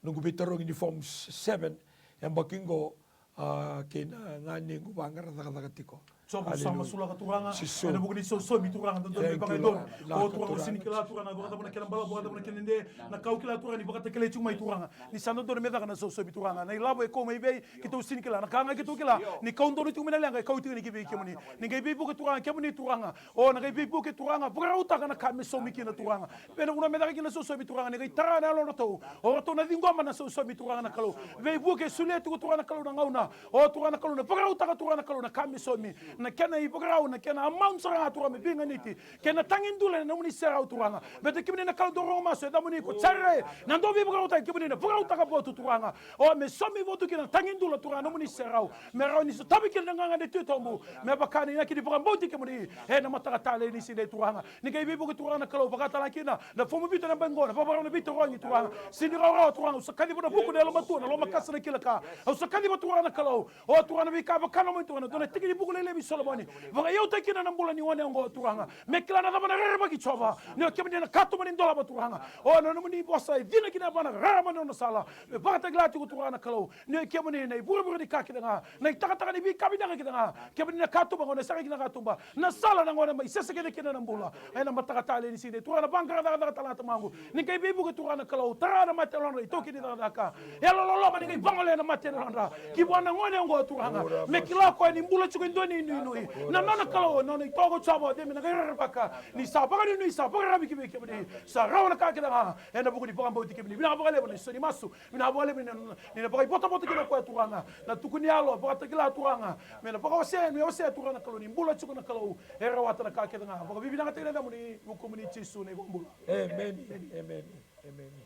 noqu veitarogi ni form seven, yabaki qo, a, kei na ganequ vaqara cakacaka tiko. Jiova, au sa masulaka Turaga ena vuku ni sausaumi Turaga, dodonu me vakayaco. O Turaga, au sega ni kila Turaga na vakacava na kena balavu, vakacava na kena dede, na ka au kila Turaga ni vakatakilai tiko mai Turaga. Ni sa dodonu me caka na sausaumi Turaga. Na ilavo e kau mai vei, keitou sega ni kila. Na ka ga keitou kila, ni kau donu tiko mai na leqa, e kau tiko yani ki vei kemuni. Ni qai veivuke Turaga, kemuni Turaga. O na qai veivuke Turaga, vakarautaka na ka me saumi kina Turaga. Vei na vanua me caka kina na sausaumi Turaga, ni qai tara na yalodratou. O ratou na ciqoma na sausaumi Turaga na Kalou. Veivuke, solia tiko Turaga na Kalou na gauna. O Turaga na Kalou na vakarautaka Turaga na Kalou na ka me saumi. Na kena ivakarau, na kena amount sara ga Turaga me veiganiti. Kei na tagidula ena nomuni serau Turaga. Baleta kemuni na Kalou dau rogo masu, e yacamuni ko Jaire. Na dau veivakarautaki, kemuni na vakarautaka votu Turaga. O me saumi votu kina na tagidula Turaga nomuni serau. Me rawa ni sotavi kina na gagadre titobu. Me vaka na inaki ni vakabauti kemuni. Ena mataka talei ni siga Turaga. Ni qai veivuke Turaga na Kalou, vakatala kina na fomu vitu ena yabaki qo, na vakavakarau, na veitarogi Turaga. Sega ni rawarawa Turaga, au sa kaciva na vuku, na yalomatua, na lomakasa, na kila ka. Au sa kaciva Turaga na Kalou. O Turaga na veika vaka na mai Turaga, dua na tiki ni vuku lailai vei Solomoni. Vakaiyautaki kina na bula ni gone oqo Turaga. Me kila na cava na rerevaki Jiova. Ni o kemuni na katuba ni dolava Turaga. O na nomuni vosa e cina kina vana rarama na nona sala. Me vakatakila tiko Turaga na Kalou. Ni o kemuni na ivurevure ni ka kece ga. Na itakataka ni veika vinaka kece ga. Kemuni na katuba, gone sara kina katuba. Na sala na gone mai sese kece kina na bula. Ena mataka talei ni siga Turaga na vaqara cakacaka tale na tamaqu. Ni qai veivuke Turaga na Kalou, tara na mate yalodra, itaukei ni cakacaka. Yalololoma ni qai vagolea na mate yalodra. Ki vua na gone oqo Turaga. Me kila o koya ni bula tiko e dua na inuinui. Na nona Kalou, na nona itovo Jiova, de me na qai rerevaka. Ni sa vakanuinui, sa vakararavi ki vei kemuni. Sa rawa na ka kece ga. Ena vuku ni vakabauti kemuni. Vinaka vakalevu na isau ni masu. Vinaka vakalevu ni na, ni na vakaivotavota kina o koya Turaga. Na tuku ni yalo, vakatakila Turaga. Me na vakawasea, me wasea Turaga na Kalou ni bula tiko na Kalou. E rawata na ka kece ga. Vakavivinakataki na yacamuni, vukumuni Jisu na iVakabula. Emeni. Emeni. Emeni.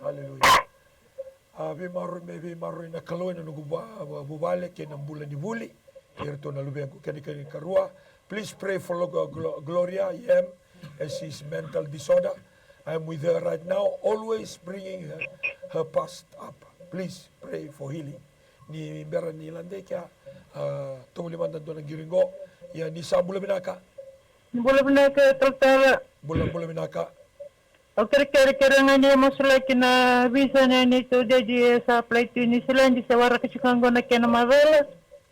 Aleluya. A, veimaroroi, me veimaroroi na Kalou ena noqu va-, va-, vuvale kei na bula ni vuli. Kei iratou na luvequ, kena, kena ikarua. Please pray for Lo-, Glo-, Gloria Yem, as she's mental disorder. I am with her right now, always bringing her, her past up. Please pray for healing. Ni bera ni lade kea, a, tovoli mada dua na qiri qo. Ia ni sa bula vinaka. Bula vinaka talatala. Bula, bula vinaka. Au kerekere, kere ga ni masulaki na visa nei neitou dedi e sa apply tu i Niusiladi, se waraka tiko ga qo na kena macala.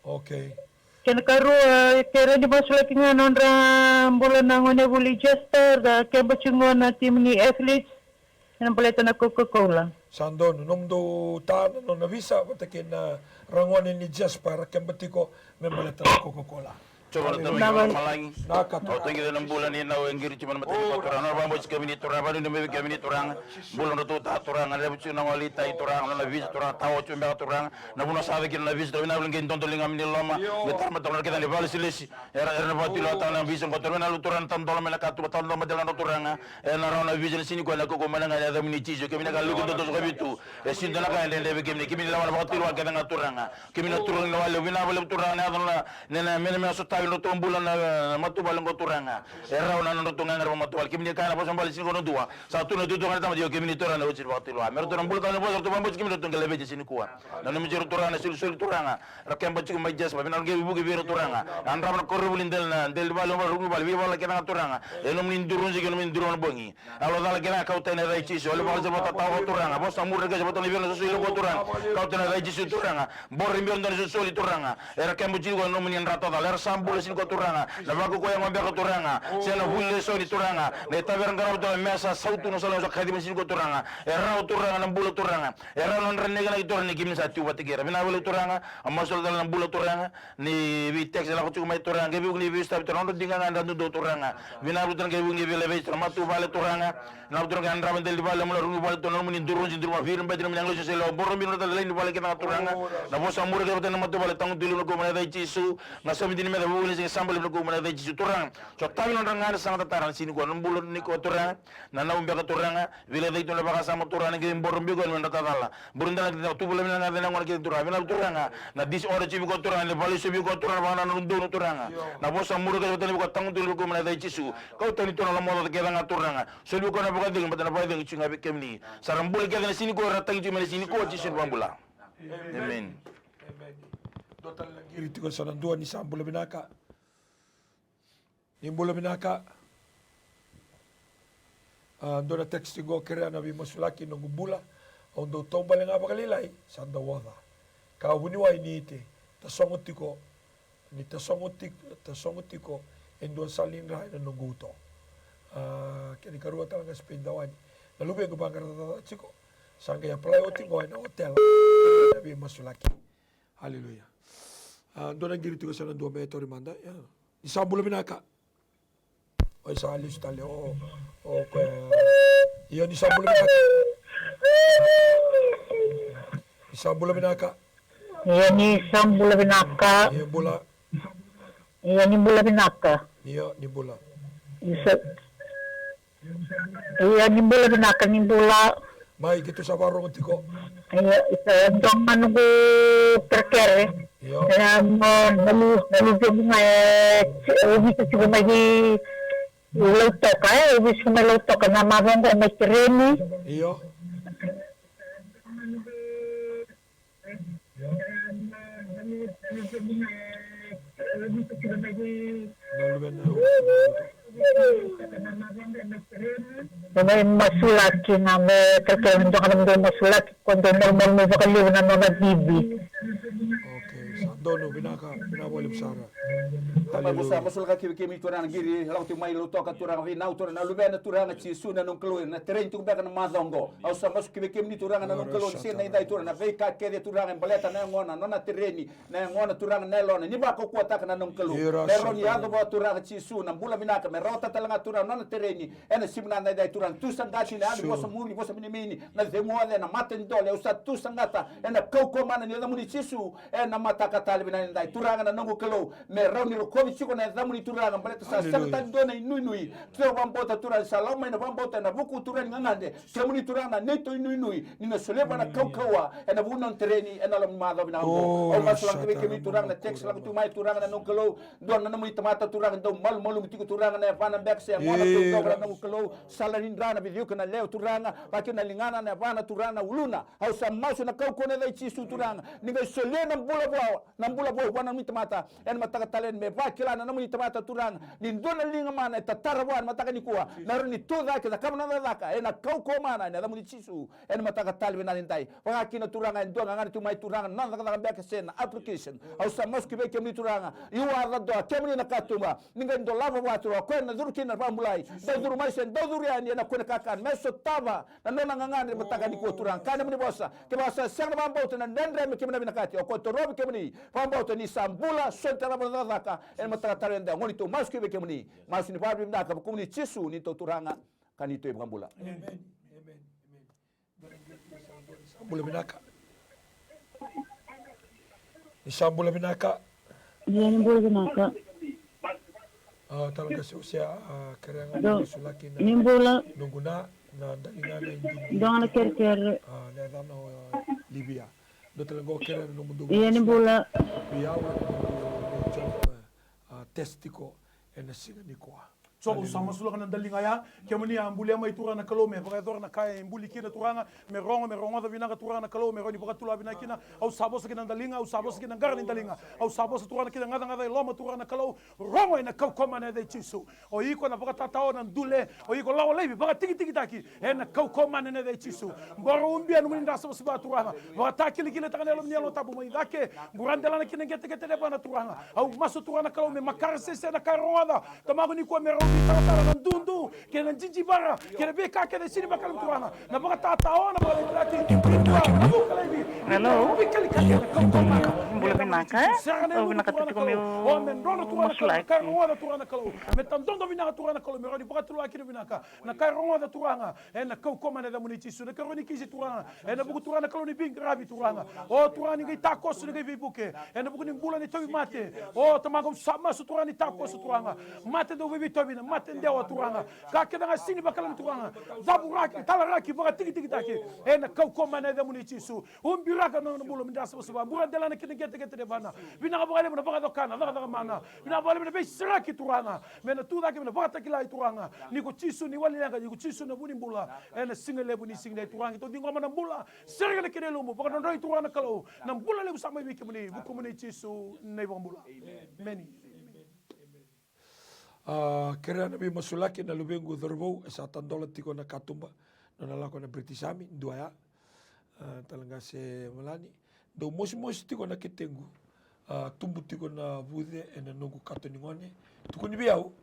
Okay. Kena karua, kere ni masulaki ga nodra bula na gonevuli Jasper, da keba tiko qo na timu ni athletes, ena baleta na Coca-Cola. Sa donu, nomudou ta na nona visa, vata kei na ragone ni Jasper, ra keba tiko me baleta na Coca-Cola. Jiova na Tamai keimami mai lomalagi. Au tagica na bula ni nau e qiri tiko mai na mataqali Turaga. Nona vakabauti kemuni Turaga, vakanuinui mai vei kemuni Turaga. Bula nodratou ta Turaga, levu tiko na gole i tai Turaga, nona visa Turaga, tawa tiko beka Turaga. Na vanua sa yaco kina na visa Turaga, vinaka vei qai dodoliga mai ni loma. Qai tara mai Turaga kece na ivakalesilesi. Era, era na vakatulewa tale na visa qo Turaga, vinaka Turaga na tadola mai na katuba, tadola mai tale na Turaga. E na rawa na visa na siga nikua na kaukaua mai na ga ni yacamuni Jisu, kemuni na ka luku dodoso ka vitu. E sega ni dua na ka e dredre vei kemuni, kemuni lewa na vakatulewa kece ga Turaga. Kemuni na Turaga ni lewa levu, vinaka vakalevu Turaga na yaco na, na, na, me, me sotavi nodratou bula na, na matavuvale qo Turaga. E rawa na nodratou gagadre vakamatavuvale. Kemuni kaya na vosa bale siga nikua na dua. Sa tu na itutu ga na tamata, io kemuni Turaga na oti ni vakatulewa. Me ratou na bula tale na vosa, ratou vakabauti kemuni, ratou qai laveti siga nikua. Na nomuni Turaga na solisoli Turaga. Ra keba tiko mai Jasper, vinaka qai vuki vei ira Turaga. Yadrava na koronivuli dela na, dela ni vale, ruku ni vale, veivala kece ga Turaga. E nomuni duruji kei nomuni durua na bogi. Yalo cala kece ga kauta ena yaca i Jisu. Yalo vakalevu sa vakatatawa Turaga. Vosa muri kece vata na vei ira na solisoli qo Turaga. Kauta ena yaca i Jisu Turaga. Boro i bera dua na solisoli Turaga. Era keba tiko na nomuni dra tacala. Era sa bula siga nikua Turaga. Na vakaukauwa yago beka Turaga. Se na vuli lesoni Turaga. Na itavi era qarava tu na mesa sautu na sala sa kaci mai siga nikua Turaga. E rawa Turaga na bula Turaga. E rawa na nodra inakinaki Turaga ni kemuni sa tu vata kei ira. Vinaka vakalevu Turaga. A masulaka tale na bula Turaga. Ni vei text lako tiko mai Turaga, qai vei vuku ni veisotavi Turaga, nodra diga ga dra dodonu Turaga. Vinaka Turaga, qai vei vuku ni veilaveti Turaga, matavuvale Turaga. Vinaka Turaga, yadrava dela ni vale, mula ruku ni vale Turaga, nomuni duruji, duruva viri bati, nomuni agilosi, sele, boro bino tale laini vale kece ga Turaga. Na vosa muri kece vata na matavuvale, tagutu levu na kaukaua mai na yaca i Jisu. Ga sa vidi ni meca vuku ni siga saba levu na kaukaua mai na yaca i Jisu Turaga. Sotavi nodra ga ni saga tatara na siga nikua, na bula nikua Turaga. Na nau beka Turaga, veilecayaki tu na vakasama Turaga, ni qai boro biko ni nodra tacala. Boro dela na tu vula vinaka na gone kece Turaga, vinaka Turaga. Na disorder tiko vei koya Turaga, ni vale sovi koya Turaga, vakanananu donu Turaga. Na vosa muri koya vata ni vei koya tagutu levu koya mai na yaca i Jisu. Kau tani tu na lomaocaoca kece ga Turaga. Soli vei koya na vakacegu, baleta na vakacegu tiko ga vei kemuni. Sa ra bula kece na siga nikua, ra tagi tiko mai na siga nikua, Jisu ni vakabula. Amen. Dua tale na qiri tiko sa na dua ni sa bula vinaka. Ni bula vinaka. A, dua na text qo, kerea na veimasulaki noqu bula. Au dau taubale ga vakalailai, sa dau oca. Ka vuniwai ni te tasogo tiko, ni tasogo tiko, tasogo tiko e dua sala ni dra ena noqu uto. A, kena ikarua tale ga Spain Dawani. Na luvequ vaqara caca tiko. Sa qai apply oti qo ena hotel. Na veimasulaki. Aleluya. A, dua na qiri tiko sa na dua me tauri mada. Ia. Ni sa bula vinaka. Oi, sa lesu tale o, o koya. Io, ni sa bula vinaka. Ni sa bula vinaka. Io, ni sa bula vinaka. Io, bula. Io, ni bula vinaka. Io, ni bula. Ni sa, io, ni bula vinaka, ni bula. Mai, keitou sa vakarogo tiko. Io, sa dua ga noqu kerekere. Io. E, na, na lu, na luvequ ga e, e ovisa tiko mai ki Lautoka, e, ovisa tiko mai Lautoka, na macawa qo mai Kereni. Io. Na luvena. Ena imasulaki na me kerekere na dua ga na dau masulaki, ko dau malumalumu vakalevu na nona bibi. Okay, sa donu, vinaka, vinaka vakalevu sara. Haleluya. Sa masulaka ki vei kemuni Turaga na qiri, lako tiko mai Lautoka Turaga, veinau Turaga, na luvena Turaga Jisu na noqu Kalou, na tereni tiko beka na macawa oqo. Au sa masu ki vei kemuni Turaga na noqu Kalou, ni sega na idai Turaga, na veika kece Turaga e baleta na yagona, nona tereni, na yagona Turaga na yalona, ni vakaukauwataka na noqu Kalou. Me rawa ni yaco vua Turaga Jisu na bula vinaka, me rawata tale ga Turaga nona tereni, ena siga na idai Turaga, tu saqati na yalo ni vosa muri, vosa minimini, na cegu oca, na mata ni dole, au sa tu saqata, ena kaukauwa mana ni yacamuni Jisu, ena mataka tale vinaka ni dai Turaga na noqu Kalou, me rawa ni rokovi tiko na yacamuni Turaga, baleta sa sega tale dua na inuinui, tu vakabauta Turaga, sa lako mai na vakabauta, ena vuku Turaga ni gagadre, kemuni Turaga na neitou inuinui, ni na solia vua na kaukauwa, ena vuku na nona tereni, ena loma ni macawa vinaka oqo. Au masulaka vei kemuni Turaga na text lako tu mai Turaga na noqu Kalou, dua na nomuni tamata Turaga, dau malumalumu tiko Turaga na yavana beka se yagona taucoko na noqu Kalou, sala ni dra na vica na lewe Turaga, vaka kina na ligana na yavana Turaga na uluna, au sa masu na kaukauwa na yaca i Jisu Turaga, ni qai solia na bula vua, na bula vou vua na nomuni tamata, ena mataka tale ni me vakila na nomuni tamata Turaga, ni dua na liga mana e tatara vua ena mataka nikua, me rawa ni tucake, cakava na nona cakacaka, ena kaukauwa mana, ena yacamuni Jisu, ena mataka tale vinaka ni dai. Vaka kina Turaga e dua ga gana tu mai Turaga, na nona cakacaka beka se na application. Au sa masu ki vei kemuni Turaga, you are the door, kemuni na katuba, ni qai dolava vua Turaga, o koya na curu kina na vakabulai, dau curu mai se dau curu yani, ena kune kakana, me sotava, na nona gagadre mataka nikua Turaga, kaya na nomuni vosa, kevaka sa sega na vakabauta na dredre me keimami na vinakati, au ko torovi kemuni, Vakabauta ni sa bula, soli tarava na cakacaka ena mataka tale eda gone. Tou masu ki vei kemuni. Masu ni vakavinavinaka, vukumuni Jisu, ni tou Turaga ka ni tou iVakabula. Amen. Amen. Amen. Bula vinaka. Ni sa bula vinaka. Ia ni bula vinaka. A, tala ga se o se a, a, kerea ga ni masulaki na. Ni bula. Noqu na, na daliga na idini. Dua ga na kerekere. A, na yacana o, a, Livia. Dua tale ga o kerea na nomu dou. Ia ni bula. Vei au na noqu, a, test tiko ena siga nikua. So, au sa masulaka na daliga ya, kemuni a bulia mai Turaga na Kalou me vakayacora na ka e buli kina Turaga, me rogo, me rogoca vinaka Turaga na Kalou, me rawa ni vakatulewa vinaka kina. Au sa vosa kina na daliga, au sa vosa kina na qara ni daliga, au sa vosa Turaga kina na gacagaca e loma Turaga na Kalou, rogo ena kaukauwa mana yaca i Jisu. O iko na vakatatao na dule, o iko lawa laivi, vakatikitikitaki, ena kaukauwa mana yaca i Jisu. Boro ubia nomuni dra savasava Turaga, vakatakilakilataka na yalo ni Yalo Tabu mai cake, bura delana kina qeteqete levana Turaga. Au masu Turaga na Kalou me makare sese na ka e rogoca, Tamaqu nikua me rau veitaratara na dudu kei na jijivara kei na veika kece e sini vakalevu Turaga. Na vakatatao na vakalevu. Ni bula vinaka kemuni. Hello. Io, ni bula vinaka. Bula vinaka, e? Au vinakata tiko meu masulaki. Me tadodo vinaka Turaga na Kalou me rau ni vakatulaki na vinaka. Na ka e rogoca Turaga. Ena kaukauwa mana yacamuni Jisu, na karua ni kisi Turaga. Ena vuku Turaga na Kalou ni veiqaravi Turaga. O Turaga ni qai takoso, ni qai veivuke. Ena vuku ni bula ni tauvimate. O Tamaqu au sa masu Turaga ni takoso Turaga. Mate dau veiveitauvi na mate dewa Turaga. Ka kece ga sini vakalani Turaga. Cavuraki, talaraki, vakatikitikitaki. Ena kaukauwa mana yacamuni Jisu. Ubiraka na nona bula me dra savasava. Bura delana kina qeteqete levana. Vinaka vakalevu na vakacokana, cakacaka mana. Vinaka vakalevu na veisereki Turaga. Me na tu cake me na vakatakilai Turaga. Ni ko Jisu ni wali leqa, ni ko Jisu na vu ni bula. Ena siga levu ni siga ni Turaga. Keitou ciqoma na bula. Sereka na kena ilumu. Vakadrodroi Turaga na Kalou. Na bula levu sa mai vei kemuni. Vukumuni Jisu na iVakabula. Emeni. A, kerea na veimasulaki na luvequ cauravou, e sa tadola tiko na katuba, nona lako na British Army, dua ya. A, tale ga se malani. Dau mosimosi tiko na ketequ, a, tubu tiko na vuce ena noqu kato ni gone. Tukuni vei au,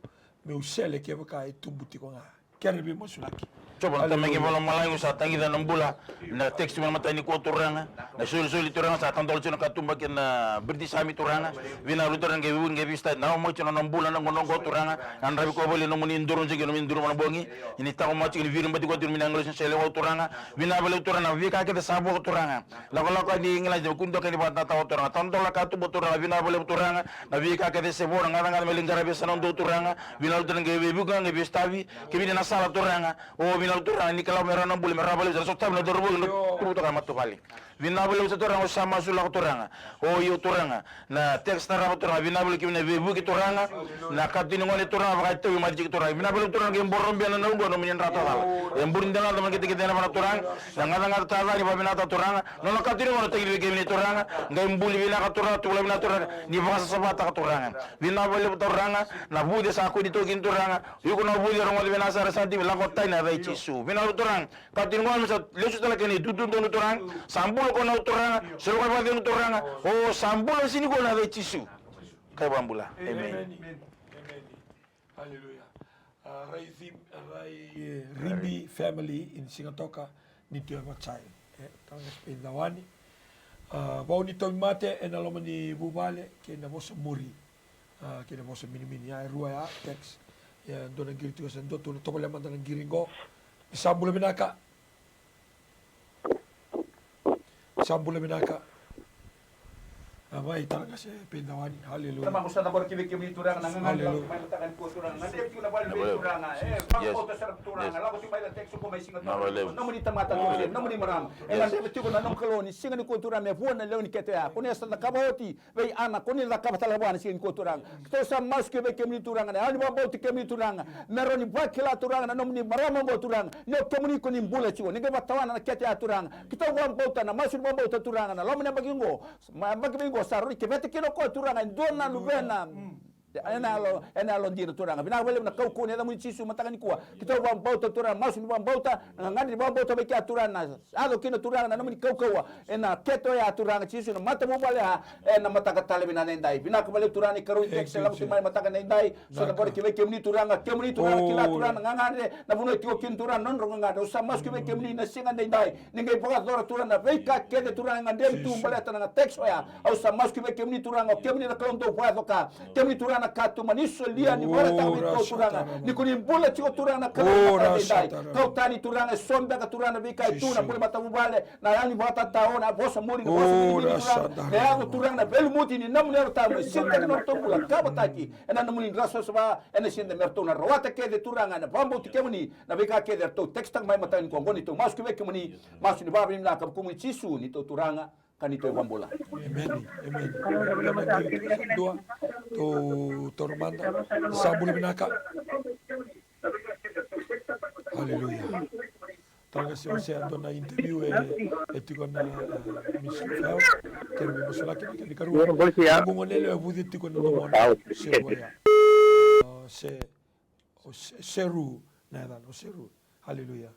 meu sele kevaka e tubu tiko ga. Kere veimasulaki. Jiova na Tamai keimami vakalomalagi, au sa tagica na bula. Na text mai na mataka nikua Turaga. Na solisoli Turaga sa tadola tiko na katuba kei na British Army Turaga. Vinaka vakalevu Turaga qai veivuke qai veisitati. Na loma tiko na nona bula na gauna oqo Turaga. Na dravi ko vale nomuni duru jiki nomuni duru mana bogi. Ni taqomaka tiko ni viri bati ko tiko nomuni agilosi na sele wau Turaga. Vinaka vakalevu Turaga na veika kece sa vo Turaga. Lakolako ni gilasi, kua ni doka ni vakatatao Turaga. Tadola katuba Turaga, vinaka vakalevu Turaga. Na veika kece se vo, na gacagaca me lai qaravi yasana dodonu Turaga. Vinaka vakalevu Turaga, qai veivuke ga, qai veisotavi. Kemuni na sala Turaga. O vinaka vakalevu Turaga, ni kila me rawa na bula, me rawa vakalevu, sa sotavi na cauravou, na tubu toka na matavuvale. Vinaka vakalevu sa Turaga, au sa masulaka Turaga. O io Turaga. Na text tarava Turaga, vinaka vakalevu kemuni na veivuke Turaga. Na kato ni gone Turaga, vakatauvi mada tiko Turaga. Vinaka vakalevu Turaga, qai boro beka na noqu, nomuni dra tacala. E buri dela na tamani ketekete na vana Turaga. Na gacagaca tacala ni vakavinakataka Turaga. Nona kato ni gone tagini vei kemuni Turaga. Qai buli vinaka Turaga, tukuna vinaka Turaga. Ni vakasasavataka Turaga. Vinaka vakalevu Turaga, na vuce sa kua ni toki Turaga. Iko na vuce rogoca vinaka sara sa timi lako tani na yaca i Jisu. Vinaka vakalevu Turaga. Kato ni gone me sa lesu tale kena itutu donu Turaga. Sa bula ko na Turaga. Sa roka vakacegu Turaga. O sa bula sini ko na yaca i Jisu. Kai vakabula. Amen. Amen. Amen. Hallelujah. A, rai Rim-, rai, e, Rimbi family in Sigatoka, ni tu e Vatsai. E, tala ga Spain Cawani. A, vau ni tauvimate ena loma ni vuvale kei na vosa muri. A, kei na vosa minimini. Ia, e rua ya, text. Ia, dua na qiri tiko, sa dua tu na tovolea mada na qiri qo. Ni sa bula vinaka. Sa bula vinaka. A, mai tala ga se Spain Cawani. Hallelujah. Tamaqu sa cabora ki vei kemuni Turaga na gagadre lako mai na mataka nikua Turaga. Na levu tiko na vale ni vei Turaga. E, vakabauta sara Turaga. Lako tiko mai na text ko mai Sigatoka. Nomuni tamata Turaga, nomuni marama. E gadreva tiko na nomu Kalou ni siga nikua Turaga me vua na lewe ni kete ya. Ko ni sa cakava oti vei Ana, ko ni cakava tale vua na siga nikua Turaga. Keitou sa masu ki vei kemuni Turaga, na yalo ni vakabauti kemuni Turaga. Me rawa ni vakila Turaga na nomuni marama oqo Turaga. Ni o kemuni ko ni bula tiko, ni qai vakatawana na kete ya Turaga. Keitou vakabauta na masu ni vakabauta Turaga, na loma ni yabaki oqo. Ma yabaki vei oqo sa rawa ni keveta kina o koya Turaga e dua na luvena. Ena yalo, ena yalo dina Turaga. Vinaka vakalevu na kaukauwa ni yacamuni Jisu mataka nikua. Keitou vakabauta Turaga, masu ni vakabauta, na gagadre ni vakabauta vei kea Turaga, na yaco kina Turaga na nomuni kaukauwa. Ena keto ya Turaga Jisu, na matavuvale ya, ena mataka tale vinaka edaidai. Vinaka vakalevu Turaga ni karua ni text e lako tu mai mataka edaidai. So na bore ki vei kemuni Turaga, kemuni Turaga, kila Turaga na gagadre, na vanua e tiko kina Turaga, na nodra gagadre. Au sa masu ki vei kemuni na siga edaidai. Ni qai vakayacora Turaga na veika kece Turaga e gadreva tu baleta na text oya. Au sa masu ki vei kemuni Turaga, o kemuni na Kalou dau vakayaco ka. Kemuni Turaga na ka tu mani solia ni vakaraitaka vei keitou Turaga. Ni ko ni bula tiko Turaga na Kalou na ka edaidai. Kau tani Turaga eso beka Turaga na veika e tu na bula matavuvale, na yalo ni vakatatao, na vosa muri, na vosa muri Turaga. Na yaco Turaga na veilumuti ni nomuni Yalo Tabu, e sinitaki na nodratou bula, kavataki ena nomuni dra savasava, ena sinita me ratou na rawata kece Turaga, ena vakabauti kemuni, na veika kece eratou text taka mai mataka nikua. Oqo neitou masu ki vei kemuni, masu ni vakavinavinaka, vukumuni Jisu neitou Turaga ka neitou iVakabula. Emeni, emeni. Dua, tou toro mada. Sa bula vinaka. Aleluya. Tara ga se o se dua na interview e, e tiko na, e, Miss Rafael. Kere me masulaki na kena ikarua. Ia, bom dia. Oqo gone lewe vuce tiko na domona. Au, se, o ya. O se, o se, Seru na yacana, o Seru. Aleluya.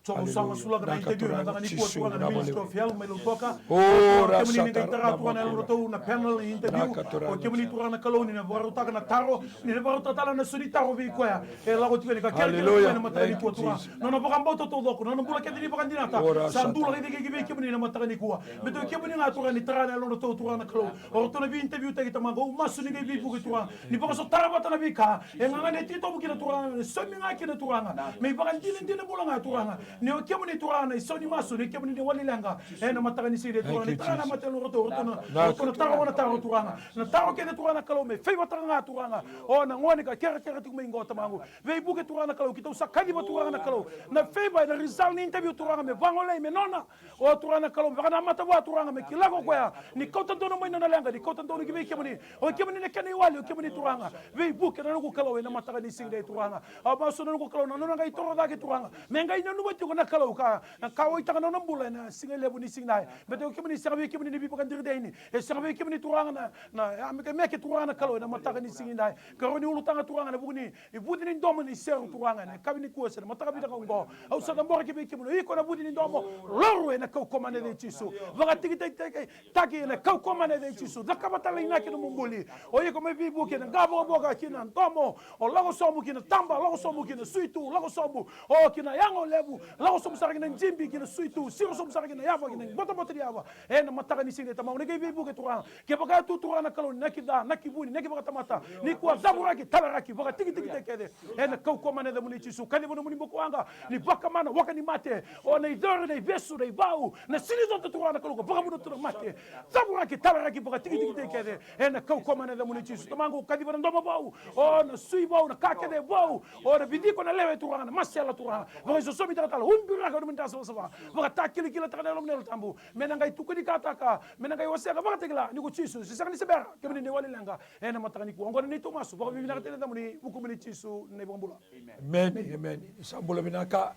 So au sa masulaka na interview ena mataka nikua Turaga na Miss Rafael mai Lautoka. O kemuni ni qai tara Turaga na yalodratou na panel interview. O kemuni Turaga na Kalou ni na vakarautaka na taro, ni na vakarautaka tale na so ni taro vei koya. E lako tiko ni ka kere kere ena mataka nikua Turaga. Nona vakabauta taucoko, nona bula kece ni vakadinata. Sa dulaka i cake ki vei kemuni na mataka nikua. Baleta o kemuni ga Turaga ni tara na yalodratou Turaga na Kalou. O ratou na vei interview taki Tamaqu, au masu ni qai veivuke Turaga. Ni vakasotara vata na veika e gagadre titobu kina Turaga, me saumi ga kina Turaga. Me ivakadinadina bula ga Turaga. Ni o kemuni Turaga na isau ni masu, ni kemuni na wali leqa. Ena mataka ni siga Turaga, ni tara na mataka ni ratou, ratou na, ratou na taro na taro Turaga. Na taro kece Turaga na Kalou, me favour taka ga Turaga. O na gone ka kerekere tiko mai qo Tamaqu. Veivuke Turaga na Kalou, keitou sa kaciva Turaga na Kalou. Na favour, na result ni interview Turaga, me vagolei, me nona. O Turaga na Kalou, me vakanamata vua Turaga, me kila ko koya ni kauta donu mai nona leqa, ni kauta donu ki vei kemuni. O kemuni na kena iwali, o kemuni Turaga. Veivuke na noqu Kalou ena mataka ni siga Turaga. Au masu na noqu Kalou, na nona qai toro cake Turaga. Me qai nanuma tiko na Kalou ka, ka waitaka na nona bula ena siga levu ni siga. Baleta o kemuni sega vei kemuni na veivakadinadina. E sega vei kemuni Turaga na, na, a, meke, meke Turaga na Kalou ena mataka ni siga. Karua ni ulutaga Turaga na vuku ni, ni vuce ni domo ni Seru Turaga ena yakavi nikua se na mataka vinaka oqo. Au sa cabora ki vei kemuni, o iko na vuce ni domo, lako ena kaukaua mai na yaca i Jisu. Vakatikitaki, taki ena kaukaua mai na yaca i Jisu. Cakava tale inaki na nomu buli. O iko mai veivuke ena qavokavoka ki na domo. O lako sobu ki na taba, lako sobu ki na suitu, lako sobu. O ki na yago levu, lako sobu sara ki na jibi, ki na suitu, siro sobu sara ki na yava, ki na botabota ni yava. Ena mataka ni siga Tamaqu, ni qai veivuke Turaga. Kevaka e tu Turaga na Kalou ni inaki ca, inaki vuni, inaki vakatamata. Nikua cavuraki, talaraki, vakatikitikitaki kece. Ena kaukaua mai na yacamuni Jisu, kaciva nomuni bukawaqa, ni vakamana, waka ni mate, o na icori, na ivesu, na ivau, na sinicota Turaga na Kalou, ka vakavunautaka na mate. Cavuraki, talaraki, vakatikitikitaki kece. Ena kaukaua mai na yacamuni Jisu. Tamaqu, kaciva na domo vou, o na sui vou, na ka kece vou, o na viciko na lewe Turaga, na masela Turaga. Vakaisosomitaka tale, ubiraka nomuni dra savasava. Vakatakilakilataka na yalomu na Yalo Tabu. Me na qai tukunikataka, me na qai wasea ka vakatakila, ni ko Jisu, se sega ni se bera, kemuni na iwali leqa, ena mataka nikua. Oqo na neitou masu, vakavinavinaka tale na yacamuni, vukumuni Jisu, na iVakabula. Emeni, emeni. Ni sa bula vinaka.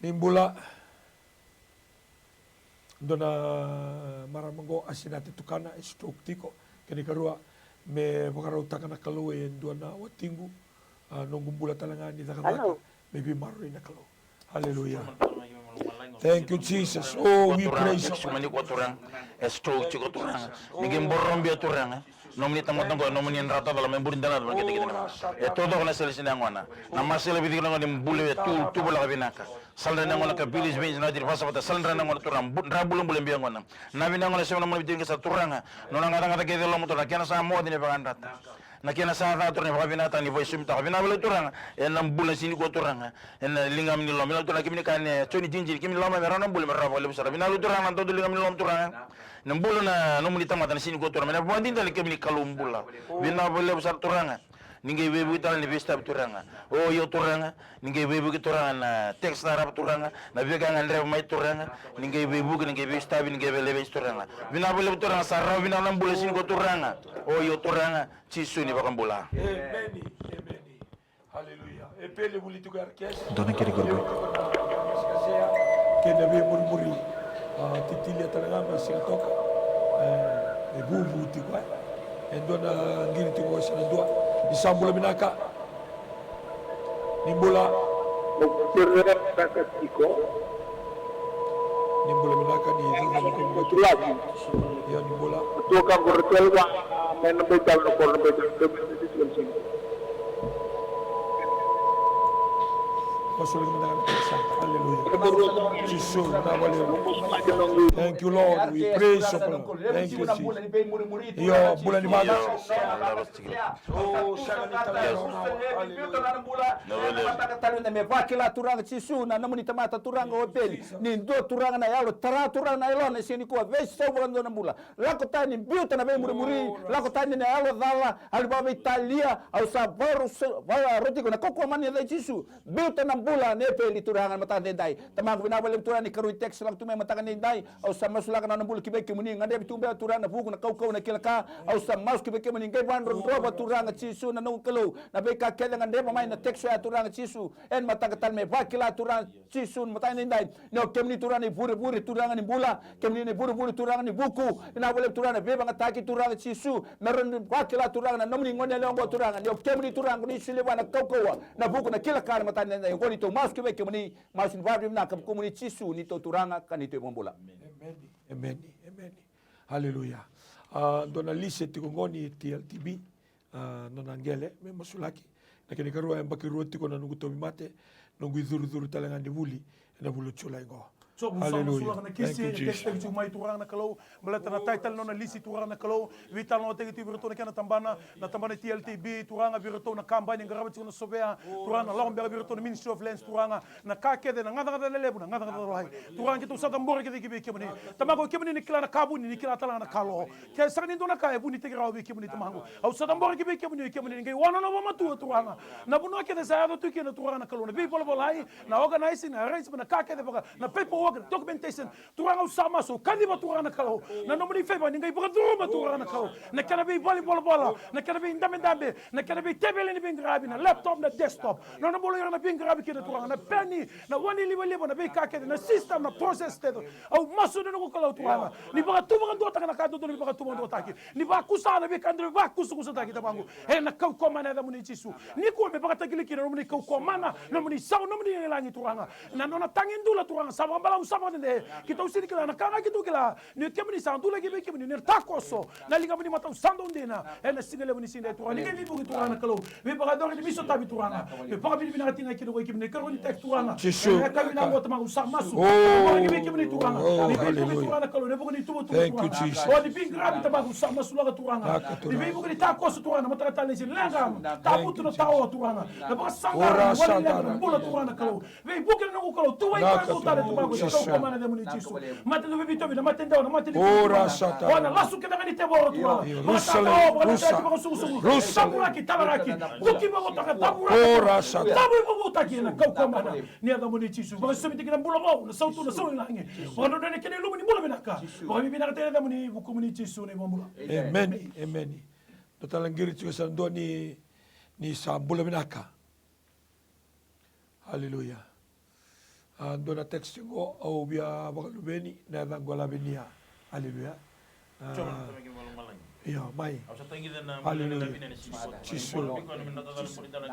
Ni bula. Dua na marama qo, Asinate Tukana, e stroke tiko. Kena ikarua, me vakarautaka na Kalou e dua na watiqu, a, noqu bula tale ga ni cakacaka, me veimaroroi na Kalou. Hallelujah. Thank you, Jesus. Oh, we praise you. Mani ko Turaga, e stroke tiko Turaga. Ni qai boro robia Turaga. Nomuni tamata qo, nomuni dra tacala, me buri dela na vakatakitaki. E taucoko na sele sina yagona. Na masela vei tiko na gone bula e tu, tuvalaka vinaka. Sala dra na gone ka bilis vei na tiri vasavata, sala dra na gone Turaga, dra bulabula bia gone. Na vinaka gone sema na mona vei tiko sa Turaga. Nona gacagaca kece loma Turaga, kena sa moce ni vakayadrata. Na kena sa ca Turaga ni vakavinakataka ni vaisomitaka. Vinaka vakalevu Turaga. Ena bula sini ko Turaga. Ena ligamuni loma. Vinaka Turaga kemuni ka ne Joni jinijini. Kemuni loma me rawa na bula me rawa vakalevu sara. Vinaka vakalevu Turaga na dodoligamuni loma Turaga. Na bula na nomuni tamata na sini ko Turaga. Me na vakadinadina kemuni Kalou bula. Vinaka vakalevu sara Turaga. Ni qai veivuke tale ni veisotavi Turaga. O io Turaga. Ni qai veivuke Turaga na text na rava Turaga. Na veika ga dreva mai Turaga. Ni qai veivuke, ni qai veisotavi, ni qai veilevei Turaga. Vinaka vakalevu Turaga sa rawa vinaka na bula sini ko Turaga. O io Turaga. Jisu ni vakabula. Emeni, emeni. Haleluya. E pele vuli tiko yara kesi. Dua na kere kori. Kena veimurimuri. A, titilia tale ga me sega toka. E, e vuvu tiko, e. E dua na qiri tiko, sa na dua. Ni sa bula vinaka. Ni bula. Mo kerea vinaka tiko. Ni bula vinaka, ni bula vinaka. Tulaki. Io, ni bula. Tua ka qori tele wa, mai na bai tau na koro, na bai tau, na bai tau. Masulaki mada ga na text. Hallelujah. Jisu, vinaka vakalevu. Thank you, Lord. We praise you, Lord. Thank you, Jesus. Io, bula ni vaka. Io, sega ni tale. Hallelujah. Me vakila Turaga Jisu na nomuni tamata Turaga o Epeli. Ni dua Turaga na yalo tara Turaga na yalona e sega ni kua veisau vakadua na bula. Lako tani, biuta na veimurimuri, lako tani na yalo cala, yalo vakaveitalia, au sa vakarau sa, vakarau tiko na kaukauwa mana ni yaca i Jisu. Biuta na bula nei Epeli Turaga na mataka ni daidai. Tamaqu vinaka vakalevu Turaga ni karua ni text lako tu mai mataka ni daidai. Au sa masulaka na nona bula ki vei kemuni, gadrevi tu beka Turaga na vuku, na kaukauwa, na kila ka. Au sa masu ki vei kemuni, qai vakadrodrova Turaga Jisu na noqu Kalou. Na veika kece gadreva mai na text oya Turaga Jisu. Ena mataka tale me vakila Turaga Jisu, mataka ni daidai. Ni o kemuni Turaga na ivurevure Turaga ni bula, kemuni na ivurevure Turaga ni vuku, vinaka vakalevu Turaga na veivagataki Turaga Jisu, me rawa ni vakila Turaga na nomuni gone yalewa oqo Turaga, ni o kemuni Turaga ko ni solia vua na kaukauwa, na vuku, na kila ka na mataka ni daidai. Oqo ni tou masu ki vei kemuni, masu ni vakavinavinaka, vukumuni Jisu, ni tou Turaga ka ni tou iVakabula. Emeni, emeni, emeni. Haleluya. A, dua na lisi tiko oqo ni T L T B. A, nona qele me masulaki. Na kena ikarua, e yabaki rua tiko na noqu tauvimate, noqu icurucuru tale ga ni vuli ena vula o Julai qo. Haleluya. Sa masulaka na kisi e tekiteki tiko mai Turaga na Kalou, baleta na title nona lisi Turaga na Kalou, veitalanoataki tiko vei iratou na kena tabana, na tabana T L T B Turaga, vei iratou na kabani qarava tiko na sovea, Turaga na lako beka vei iratou na Ministry of Lands Turaga, na ka kece, na gacagaca lelevu, na gacagaca lalai. Turaga keitou sa cabora kece ki vei kemuni. Tamaqu, o kemuni ni kila na ka vuni, ni kila tale ga na ka lo. Ke sega ni dua na ka e vunitaki rawa vei kemuni Tamaqu. Au sa cabora ki vei kemuni, o kemuni ni qai wanonova matua Turaga. Na vanua kece sa yaco tu kina Turaga na Kalou, na veivolavolai, na organizing, na arrangement, na ka kece vaka, na paperwork, na documentation. Turaga au sa masu, au kaciva Turaga na Kalou. Na nomuni favour ni qai vakacuruma Turaga na Kalou. Na kena veivalivolavola, na kena veidabedabe, na kena veiteveli ni veiqaravi, na laptop, na desktop. Na nona bolo ira na veiqaravi kina Turaga, na peni, na wani livaliva, na veika kece, na system, na process kece. Au masu na noqu Kalou Turaga. Ni vakatu vakaduataka na ka dodonu me vakatu vakaduataki. Ni vakusa na veika dodonu me vakusakusataki Tamaqu. Ena kaukauwa mana na yacamuni Jisu. Nikua me vakatakilai kina na nomuni kaukauwa mana, na nomuni sau, na nomuni lagilagi Turaga. Na nona tagi dula Turaga, sa vakabalavu, sa vakadede. Keitou sega ni kila, na ka ga keitou kila. Ni o kemuni sa dulaki vei kemuni, ni na takoso. Na ligamuni matau sa dau dina. Ena siga levu ni siga Turaga. Ni qai veivuke Turaga na Kalou. Veivakayacori ni veisotavi Turaga. Me vakavinavinaka tiko ga kina ko i kemuni. Karua ni text Turaga. Jisu. Ena yakavi vinaka oqo Tamaqu sa masu. Oh. Ni veivuke Turaga na Kalou. Ni vuku ni tuvatuva Turaga. Thank you, Jesus. O ni veiqaravi Tamaqu sa masulaka Turaga. Ni veivuke ni takoso Turaga. Na mataka tale ni siga leqa. Tavutu na tawa Turaga. Na vakasaqara ni wali leqa na bula Turaga na Kalou. Veivuke na noqu Kalou, tu vei koya tale Tamaqu, ena kaukauwa mana na yacamuni Jisu. Mate na veivitauvi, na mate dewa, na mate ni veivitauvi. O na lasu kece ga ni tevoro Turaga. Mate na veivitauvi, vakasukusuku. Cavuraki, talaraki. Vuki vakavotuka, cavuraki. Cavu vakavotutaki ena kaukauwa mana ni yacamuni Jisu. Vakasamitaki na bula vou, na sautu, na sau ni lagi. Vakadrodroi na kena ilumu ni bula vinaka. Vakavinavinakataki na yacamuni, vukumuni Jisu na iVakabula. Emeni, emeni. Dua tale na qiri tiko sa dua ni, ni sa bula vinaka. Aleluya. A, dua na text qo, au via vakaluveni, na yacaqu o Lavinia. Aleluya. A, io, mai. Aleluya. Jisu.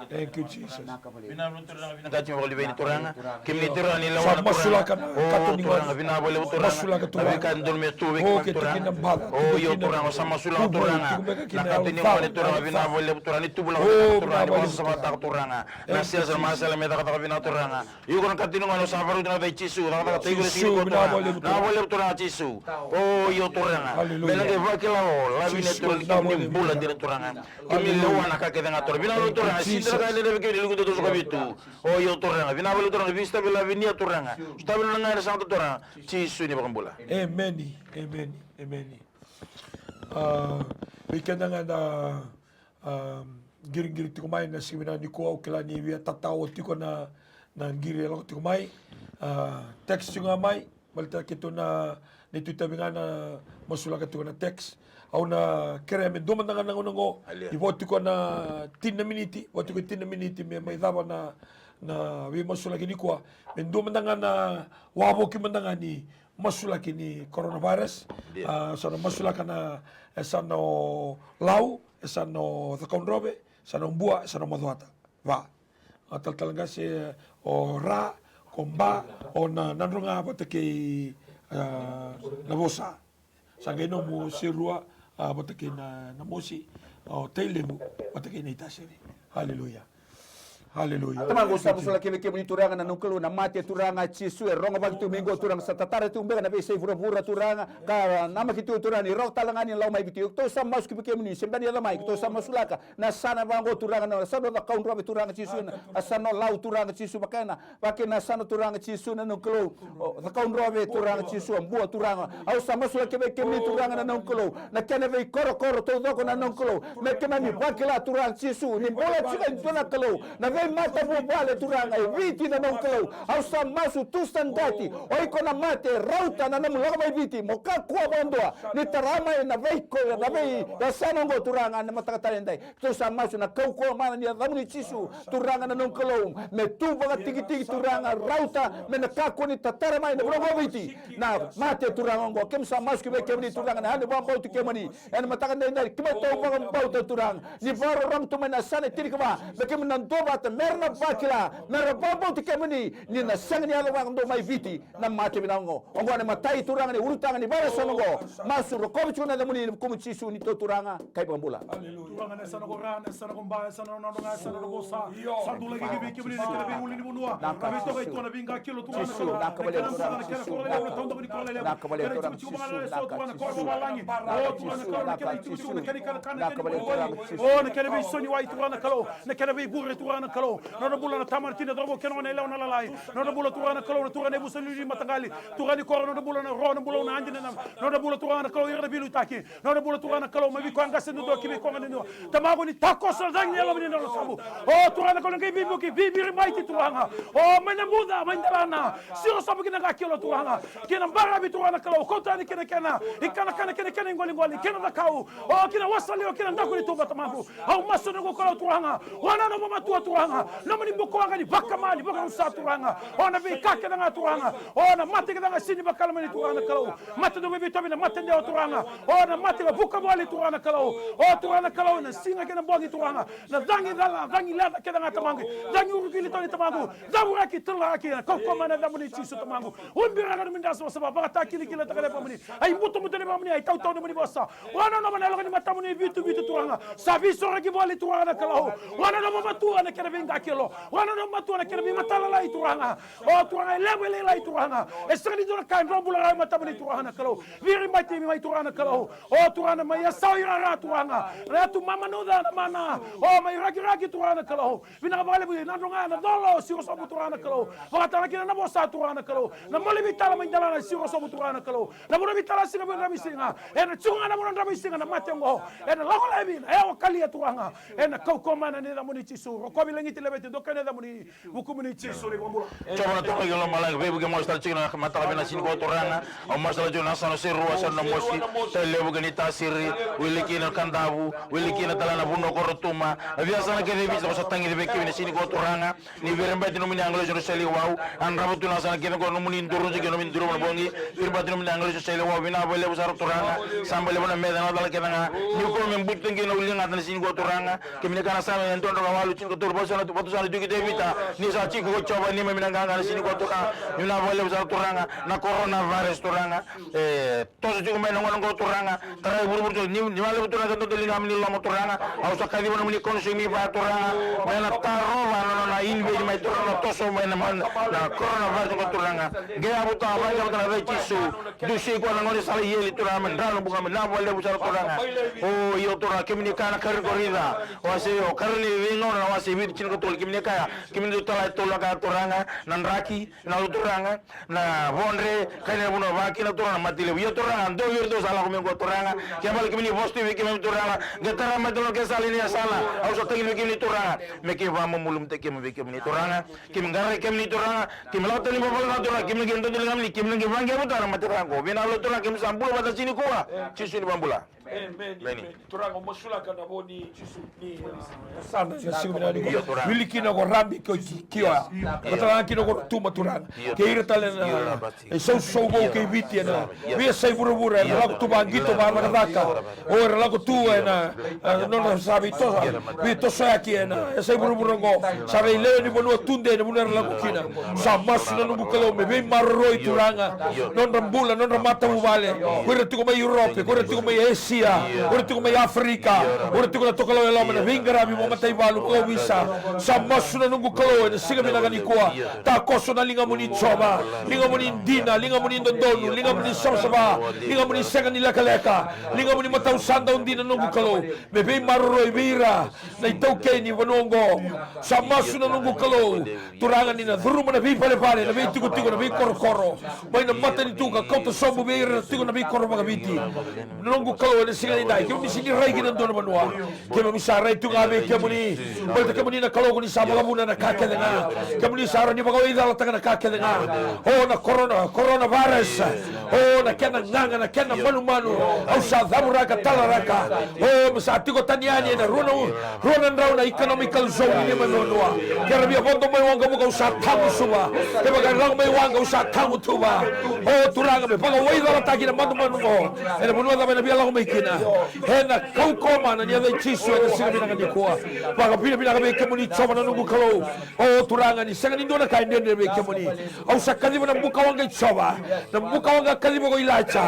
Thank you, Jesus. Vinaka vakalevu Turaga. Kemuni Turaga ni lewa na Turaga. O Turaga, vinaka vakalevu Turaga. Na veika dodonu me tu vei kemuni Turaga. O io Turaga, au sa masulaka Turaga. Na ka tini gone Turaga, vinaka vakalevu Turaga. Ni tubu lako Turaga, ni vakasavasavataka Turaga. Na sere sa na matasala me cakacaka vinaka Turaga. Iko na ka tini gone, au sa vakarau tu ena yaca i Jisu, cakacaka tiko ena siga nikua Turaga. Vinaka vakalevu Turaga Jisu. O io Turaga. Me na qai vakila o Lavinia Turaga ni kemuni bula dina Turaga. Kemuni lewa na ka kece ga Turaga. Vinaka vakalevu Turaga. Sega ni dua na ka e dredre vei kemuni, Luke dua toso ka vitu. O io Turaga, vinaka vakalevu Turaga, vei Lavinia Turaga. Sotavi nona gagadre sa oti Turaga. Jisu ni vakabula. Emeni, emeni, emeni. A, vei keda ga na, a, qiriqiri tiko mai na siga vinaka nikua, au kila ni via tatawa tiko na, na qiri e lako tiko mai. A, text tiko ga mai. Baleta keitou na, na ituitavi ga na masulaka tiko na text. Au na kerea me dua mada ga na gauna qo. Aleluya. Ni vo tiko na tini na miniti, vo tiko tini na miniti me mai cava na, na veimasulaki nikua. Me dua mada ga na wavoki mada ga ni masulaki ni coronavirus. Ndio. A, sa na masulaka na, e sa na o Lau, e sa na o Cakaudrove, e sa na o Bua, e sa na o Macuata. Va. A, talatala qase, o Ra, ko Ba, o Na, Nadroga vata kei, a, Navosa. Sa qai nomu o Serua, a, vata kei Na, Namosi, o Tailevu vata kei Naitasiri. Haleluya. Haleluya. Tamaqu, sa masulaki vei kemuni Turaga na noqu Kalou, na mate Turaga Jisu e rogovaki tu mai qo Turaga, sa tatara tu beka na veiyasai vuravura Turaga, ka namaki tu Turaga ni rogo tale ga ni lako mai Viti. Keitou sa masu ki vei kemuni, se bera ni yaco mai, keitou sa masulaka na yasana vaqo Turaga, na yasana o Cakaudrove Turaga Jisu, na yasana o Lau Turaga Jisu, vaka na, vaka na yasana Turaga Jisu na noqu Kalou. O Cakaudrove Turaga Jisu, a Bua Turaga. Au sa masulaki vei kemuni Turaga na noqu Kalou, na kena veikorokoro taucoko na noqu Kalou. Me keimami vakila Turaga Jisu ni bula tiko e dua na Kalou, na veimatavuvale Turaga e Viti na noqu Kalou. Au sa masu, tu sa qati, o iko na mate, rauta na nomu lako mai Viti, mo kakua vakadua ni tara mai na veiko, na veiyasana oqo Turaga na mataka tale edai. Keitou sa masu na kaukauwa mana ni yacamuni Jisu, Turaga na noqu Kalou, me tu vakatikitiki Turaga, rauta, me na kakua ni tatara mai na vanua o Viti na mate Turaga oqo. Keimami sa masu ki vei kemuni Turaga na yalo ni vakabauti kemuni ena mataka edaidai. Keimami tou vakabauta Turaga ni vakarorogo tu mai na yasana e tinikava, me keimami na duavata, me ra na vakila, me ra vakabauti kemuni, ni na sega ni yaco vakadua mai Viti na mate vinaka oqo. Oqo na imatai Turaga ni ulutaga ni vakasama oqo. Masu, rokovi tiko na yacamuni, ena vukumu Jisu neitou Turaga ka iVakabula. Turaga, na yasana ko Ra, na yasana ko Ba, na yasana ko Nadroga, na yasana ko Vosa. Sa dulaki ki vei kemuni na kena veiulunivanua, na veitokani, na veiqakilo, Turaga na Kalou, na kena buca, na kena koro lelevu, na taudaku ni koro lelevu, na kena itikotiko vakalailai eso, Turaga na koro vavalagi. O Turaga na Kalou, na kena itikotiko, na kena ikana, na kena iwaiwai. O na kena veisau ni wai, Turaga na Kalou, na kena veivure, Turaga na Kalou. Na nodra bula na tama, na tina, na cauravou kei na gone yalewa, na lalai. Na nodra bula, Turaga na Kalou, na turaga na yavusa ni mataqali, turaga ni koro, na nodra bula na ro, na bula na adi, na, na nodra bula, Turaga na Kalou, ira na veiliutaki. Na nodra bula, Turaga na Kalou, mai vei koya qase duadua ki vei koya gone yadua. Tamaqu, ni takoso na cagi ni Yalo ni nodra savu. O Turaga na Kalou, qai veivuki, viviri mai ti, Turaga. O mai na buca, mai delana, siro sobu ki na qakilo, Turaga, ki na baravi, Turaga na Kalou, kauta yani kina kena ikanakana, kei na kena iqoliqoli, kei na cakau. O ki na wasaliwa, ki na daku ni tuba, Tamaqu. Au masu na noqu Kalou, Turaga. O na nona matua, Turaga, nomuni bukawaqa ni vakama, ni vakarusa, Turaga. O na veika kece ga, Turaga. O na mate kece ga sega ni vakala mai, Turaga na Kalou. Mate dau veiveitavi, na mate dewa, Turaga. O na mate ka vuka voli, Turaga na Kalou. O Turaga na Kalou, na siga kei na bogi, Turaga, na cagi cala, cagi leca kece ga, Tamaqu, cagi urukili tani, Tamaqu. Cavuraki, talaraki, na kaukauwa mana ni yacamuni Jisu, Tamaqu. Ubiraka nomuni dra savasava, vakatakilakilataka na yacamuni. Ai butobuto na yacamuni, ai tautau nomuni vosa. O na nona vanua, yaloka ni matamuni, vitu, vitu, Turaga. Sa veisoraki voli, Turaga na Kalou. O na nona matua na kena veiqakilo. O na nona matua na kena veimatailalai, Turaga. O Turaga, e levu, e lailai, Turaga. E sega ni dua na ka e dro bula rawa e matamuni, Turaga na Kalou. Viri mai, timi mai, Turaga na Kalou. O Turaga na mai yasau i rara, Turaga. Ratu mamanuca na mana. O mai rakiraki, Turaga na Kalou. Vinaka vakalevu, na droga, na colo, siro sobu, Turaga na Kalou. Vakatara kina na vosa, Turaga na Kalou. Na moli veitala mai delana, siro sobu, Turaga na Kalou. Na vuna veitala siga, vuna drau mai siga. Ena tiko ga na vuna drau mai siga na mate oqo. Ena lako laivi na yawa kalia, Turaga. Ena kaukauwa mana ni yacamuni Jisu. Rokovi, lagiti, laveti, dokai na yacamuni. Vukumuni Jisu na iVakabula. Jiova na Turaga kei lomalagi, veivuke mai sara tiko na mataka vinaka ni siga nikua, Turaga. Au masu tale tiko na yasana o Serua, yasana o Namosi, Tailevu kei Naitasiri, wili kina Kadavu, wili kina tale na vanua ko Rotuma. Na veiyasana kece e Viti, au sa tagica vei kemuni na siga nikua, Turaga. Ni veibati nomuni agilosi na Jerusalemi, au yadrava tu na yasana kece qo, nomuni duruji kei nomuni duruva na bogi. Veibati nomuni agilosi na Jerusalemi, vinaka vakalevu sara, Turaga. Sa bale vua na meca, na cala kece ga. Ni kua me butu kina na uliga na siga nikua, Turaga. Kemuni kaya na Same e dua, drau ka walu, tinikatolu, vatu sa na, vatu sa na Tui ko Tevita, ni sa tiko ko Jiova, ni mai na qaqa na siga nikua, Turaga. Ni na vakalevu sara, Turaga, na coronavirus, Turaga. E toso tiko mai na gauna qo, Turaga. Tarai vuravura, Turaga, ni, ni vakalevu, Turaga, na dodoliga ni loma, Turaga. Au sa kaciva nomuni Consuming Fire, Turaga, me na tarova na nona invade mai, Turaga, na toso mai na, na coronavirus qo, Turaga. Qai yavuta, vaqayavuta na yaca i Jisu. Dusi koya na gaunisala i eli, Turaga, me dra na buka, me na vakalevu sara, Turaga. O io, Turaga, kemuni kaya na Karani ko Rica, wase, o Karani veigauna na wase vitu, tinikatolu, kemuni kaya, kemuni dau tala e tolu na ka, Turaga, na draki, na, Turaga, na vodre, kei na vanua vakina, Turaga, na mate levu. Io, Turaga, dou vei iratou sa lako mai qo, Turaga, kena ibalebale kemuni vosa tu vei keimami, Turaga, qai tara mai, Turaga, na kena sala ni yasana. Au sa tagica vei kemuni, Turaga, me keimami vakamalumutaki keimami vei kemuni, Turaga. Keimami qarava kemuni, Turaga. Keimami lako tani vakavalagi, Turaga. Keimami qai dodoliga kemuni, keimami qai vaqayavuta na mate qo. Vinaka vakalevu, Turaga, keimami sa bula vata siga nikua. Jisu na iVakabula. Emeni. Emeni. Turaga, au masulaka na vo ni, ni, ah, yasana, na siga vinaka nikua. Io, Turaga. Wili kina ko Rabi, ko Ki-, Kioya. Io. Vata ga kina ko Rotuma, Turaga. Io. Kei ira tale na, io, Rabi. E sausau vou kei Viti ena veiyasai vuravura, era lako tu vaqito, vacakacaka. O era lako tu ena, e, nodra sa veitoso, veitosoyaki ena yasai vuravura oqo. Sa railewe ni vanua tudei na vanua era lako kina. Sa masu na noqu Kalou me veimaroroi, Turaga, nodra bula, nodra matavuvale. Ko ira tiko mai Europe, ko ira tiko mai Asia, ko ira tiko mai Afrika, ko ira tiko na tokalau e loma, na veiqaravi, vakamataivalu, vakaovisa. Sa masu na noqu Kalou ena siga vinaka nikua. Takoso na ligamuni Jiova, ligamuni dina, ligamuni dodonu, ligamuni savasava, ligamuni sega ni lekaleka, ligamuni matau sa dau dina, noqu Kalou, me veimaroroi vei ira na itaukei ni vanua oqo. Sa masu na noqu Kalou, Turaga, ni na curuma na veivalevale, na veitikotiko, na veikorokoro mai na matanitu ka kauta sobu vei ira na tiko na veikoro vakaviti. Noqu Kalou, ena siga nidai, keimami sega ni rai ki na dua na vanua. Keimami sa rai tu ga vei kemuni. Baleta kemuni na Kalou ko ni sa vakavuna na ka kece ga. Kemuni sa rawa ni vakawaicalataka na ka kece ga. O na corona, coronavirus. O na kena gaga, na kena manumanu. Au sa cavuraka, talaraka. O me sa tiko tani yani ena rua na, rua na drau na economical zone ni neimami vanua. Ke ra via vodo mai waqa vuka, au sa tagusuva. Kevaka era lako mai waqa, au sa tagutuva. O Turaga, me vakawaicalataki na manumanu oqo ena vanua cava ena via lako mai kina. Ena kaukauwa mana ni yaca i Jisu ena siga vinaka nikua. Vakavinavinaka vei kemuni Jiova na noqu Kalou. O Turaga, ni sega ni dua na ka e dredre vei kemuni. Au sa kaciva na bukawaqa i Jiova, na bukawaqa kaciva ko Ilaija.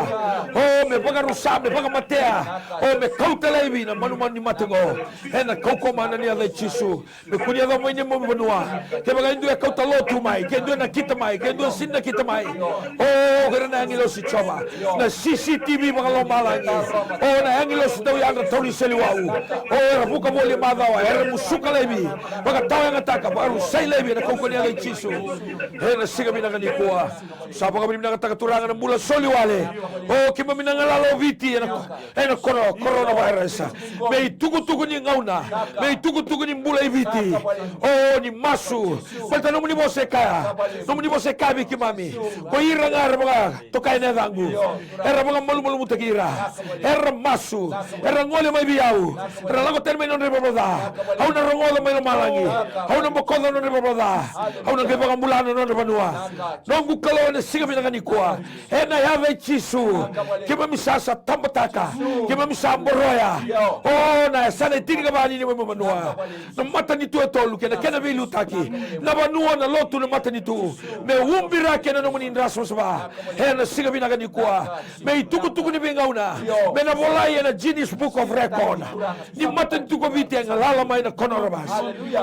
O me vakarusa, me vakamatea. O me kauta laivi na manumanu ni mate oqo. Ena kaukauwa mana ni yaca i Jisu. Me kua ni yacova mai neimami vanua. Kevaka e dua e kauta lotu mai, ke dua e nakita mai, ke dua e sega ni nakita mai. O, ko ira na agilosi Jiova, na C C T V vakalomalagi. O, na agilosi dau yadra tauri seleiwau. O, era vuka voli e macawa, era musuka laivi, vakatawayagataka, vakarusai laivi ena kaukauwa ni yaca i Jisu. Ena siga vinaka nikua. Sa vakavinavinakataka, Turaga, na bula soli wale. O, keimami na galala o Viti ena, ena coro-, coronavirus. Me itukutuku ni gauna, me itukutuku ni bula i Viti. O, ni masu. Baleta nomuni vosa e kaya, nomuni vosa e kaya vei keimami, ko ira ga era vakatokai na yacaqu, era vakamalumalumutaki ira, era masu, era gole mai vei au, era lako tani mai na nodra ivalavala ca. Au na rogoca mai lomalagi. Au na bokoca na nodra ivalavala ca. Au na qai vakabula na nodra vanua. Noqu Kalou, ena siga vinaka nikua, ena yaca i Jisu, keimami sa, sa tabataka, keimami sa boroya. O, na yasana e tinikava ni neimami vanua. Na matanitu e tolu kei na kena veiliutaki, na vanua, na lotu, na matanitu, me ubiraki ena nomuni dra savasava. Ena siga vinaka nikua, me itukutuku ni veigauna me na volai ena Guinness Book of Record ni matanitu ko Viti e galala mai na coronavirus.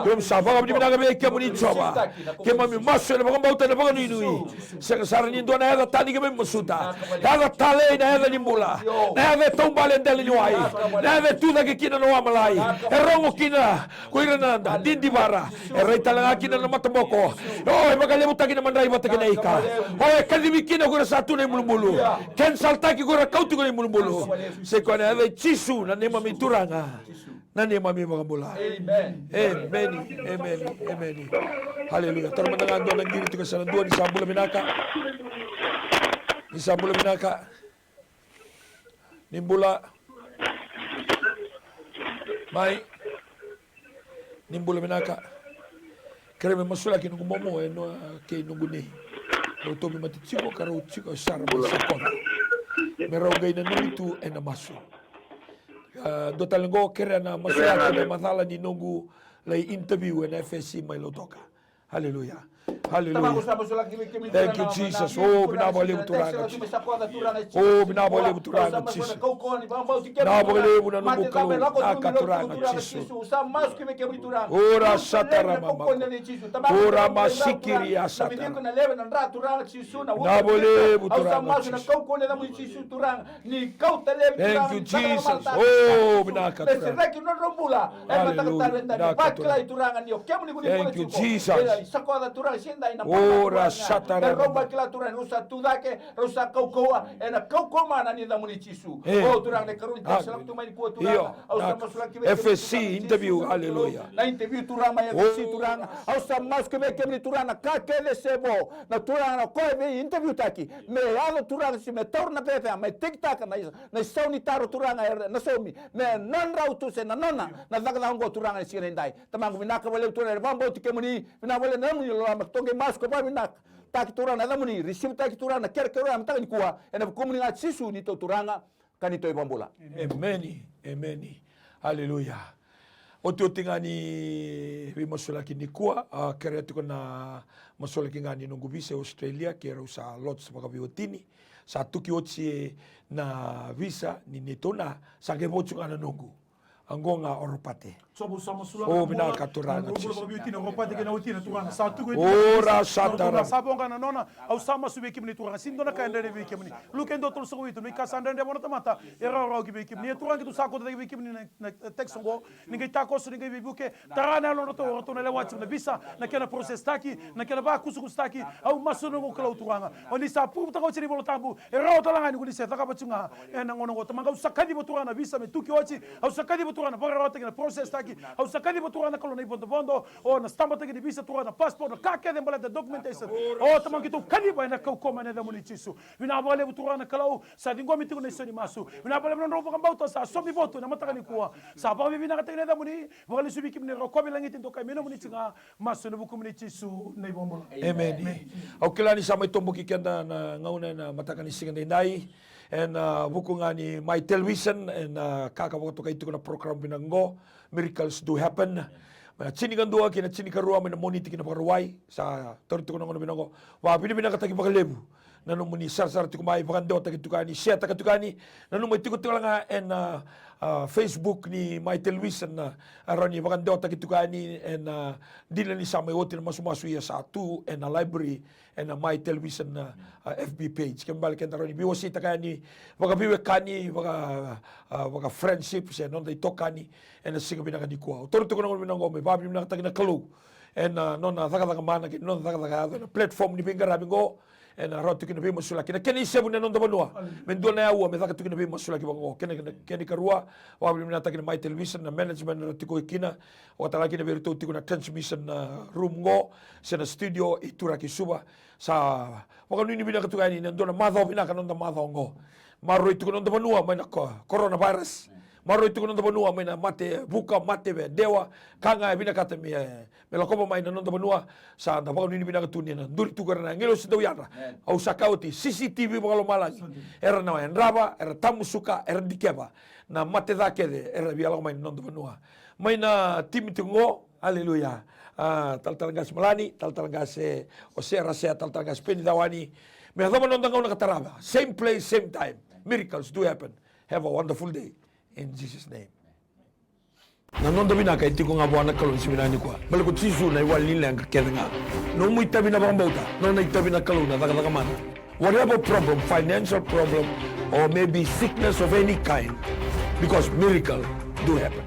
Keimami sa vakavinavinaka vei kemuni Jiova. Keimami masu ena vakabauta, ena vakanuinui. Sega sara ni dua na yaca tani keimami masuta. Yaca talei, na yaca ni bula, na yaca e taubale e dela ni wai, na yaca e tucake kina na wa malai, e rogo kina ko ira na didivara, e rai tale ga kina na mataboko. O, e vakalevutaki na madrai vata kei na ika. O, e kacivi kina ko ira sa tu na ibulubulu. Kensaltaki ko ira kau tiko na ibulubulu. Sa i koya na yaca i Jisu na neimami Turaga, na neimami iVakabula. Emeni. Emeni. Emeni. Emeni. Haleluya. Tara mada ga dua na qiri tiko, sa na dua. Ni sa bula vinaka. Ni sa bula vinaka. Ni bula. Mai. Ni bula vinaka. Kerea me masulaki noqu momo, e noa kei noqu nei. Rau tauvimate tiko ka rau tiko sara mai Sakoca. Me rau qai nanumi tu ena masu. A, dua tale qo, kerea na masulaki na macala ni noqu lai interview ena F S C mai Lautoka. Haleluya. Haleluya. Thank you, Jesus. O, vinaka vakalevu Turaga Jisu. O, vinaka vakalevu Turaga Jisu. Vinaka vakalevu na nomu Kalou. Vinaka Turaga Jisu. Ora satara mama. Ora masikiri asatara. Vinaka vakalevu Turaga Jisu. Thank you, Jesus. O, vinaka Turaga. Haleluya. Vinaka Turaga. Thank you, Jesus. Ora satara. Rau vakila Turaga, rau sa tu cake, rau sa kaukauwa ena kaukauwa mana ni yacamuni Jisu. O Turaga, na ikarua ni text sa lako tu mai nikua Turaga. Au sa masulaki vei kemuni F S C interview, aleluya. Na interview Turaga mai F S C Turaga. Au sa masulaki vei kemuni Turaga na ka kece se vo. Na Turaga na koya vei interview taki. Me yaco Turaga si me taura na vevea, me tekitaka na isau ni taro Turaga, na saumi. Me na drau tu se na nona na cakacaka oqo Turaga ni siga nidai. Tamaqu vinaka vakalevu Turaga, e vakabauti kemuni, vinaka vakalevu na nomuni loloma, keitou qai masu ka vakavinakataki Turaga na yacamuni, receive taki Turaga na kerekere oya mataka nikua, ena vukumuni ga Jisu neitou Turaga ka neitou iVakabula. Emeni, emeni. Aleluya. Otioti ga ni veimasulaki nikua, a kerea tiko na masulaki ga ni noqu visa e Australia, keirau sa lots vakaveiwatini. Sa tuki oti na visa ni neitou na, sa qai vocu ga na noqu. Oqo ga o Ropate. Sa masulaki. O vinaka Turaga Jisu. Ropate kei na watina Turaga. Sa tuki oti. Ora satara. Sa vo ga na nona. Au sa masu vei kemuni Turaga. Sega ni dua na ka e dredre vei kemuni. Luke dua tolusagavulu ka vitu, na veika sa dredre vua na tamata e rawarawa ki vei kemuni. Ia Turaga, keitou sa kauta cake vei kemuni na, na text oqo. Ni qai takoso, ni qai veivuke. Tara na yalodratou, o ratou na lewa tiko na visa, na kena process taki, na kena vakusakusataki. Au masu na noqu Kalou Turaga. O ni sa prove-taka oti ena iVola Tabu, e rawa tale ga ni ko ni se cakava tiko ga ena gauna oqo. Tamaqu, au sa kaciva Turaga na visa me tuki oti. Au sa kaciva Turaga na vakararawataki, na process taki. Au sa kaciva Turaga na Kalou na ivodovodo, o na stamp-taki ni visa Turaga, na passport, na ka kece baleta documentation. O Tamaqu, keitou kaciva ena kaukauwa mai na yacamuni Jisu. Vinaka vakalevu Turaga na Kalou, sa ciqomi tiko na isau ni masu. Vinaka vakalevu na nodrau vakabauta sa somi votu ena mataka nikua. Sa vakavinavinakataki na yacamuni, vakalesui vei kemuni na rokovi lagiti dokai me nomuni tiko ga, masu ena vukumuni Jisu na iVakabula. Emeni. Au kila ni sa mai toboki keda na gauna ena mataka ni siga daidai. Ena vuku ga ni My Television, ena ka ka vakatokai tiko na program vinaka oqo, Miracles Do Happen. Mai na tinikadua kei na tinikarua mai na Moniti ki na Vakarauwai, sa tauri tiko na gauna vinaka oqo. Vakavinavinakataki vakalevu na nomuni sarasara tiko mai, vakadewataki tiko yani, share-taka tiko yani. Nanuma e tiko tiko ga ena, a, Facebook ni My Television, a, rawa ni vakadewataki tiko yani ena, a, dina ni sa mai oti na masumasu, ia sa tu ena library ena My Television, a, a, F B page. Kena ibalebale keda rawa ni veiwaseitaka yani vakaveiwekani, vaka, a, vaka friendship se noda itokani ena siga vinaka nikua. Au tauri tiko na gauna vinaka oqo me vakavinavinakataki na Kalou ena, a, nona cakacaka mana kei na nona cakacaka yaco ena platform ni veiqaravi oqo. Ena rawa tiko na veimasulaki, na kena isevu na noda vanua. Me dua na aua me caka tiko na veimasulaki vaka oqo. Kena, kena, kena ikarua, vakavinavinakataki na My Television, na management era tiko kina. Vakatalega kina vei iratou tiko na transmission, a, room oqo se na studio i Turaki Suva. Sa vakanuinui vinaka tiko yani, ena dua na macawa vinaka na noda macawa oqo. Maroroi tiko na noda vanua mai na ko-, coronavirus. Maroroi tiko na noda vanua mai na mate vuka, mate vakadewa. Ka ga e vinakata me, e, me lakova mai na noda vanua, sa da vakanuinui vinaka tu ni na duri tu ko ira na agilosi dau yadra. Au sa kaya oti, C C T V vakalomalagi era na yadrava, era tamusuka, era dikeva na mate ca kece era via lako mai na noda vanua. Mai na timi tiko oqo, aleluya. A, Talatala Qase Malani, Talatala Qase Ose Rasea, Talatala Qase Peni Cawani. Me yacova na noda gauna ka tarava. Same place, same time. Miracles do happen. Have a wonderful day. In Jesus' name. Na noda vinaka e tiko ga vua na Kalou ni siga vinaka nikua. Baleta ko Jisu na iwali ni leqa kece ga. Nomu itavi na vakabauta, nona itavi na Kalou na cakacaka mana. Whatever problem, financial problem, or maybe sickness of any kind, because miracle do happen.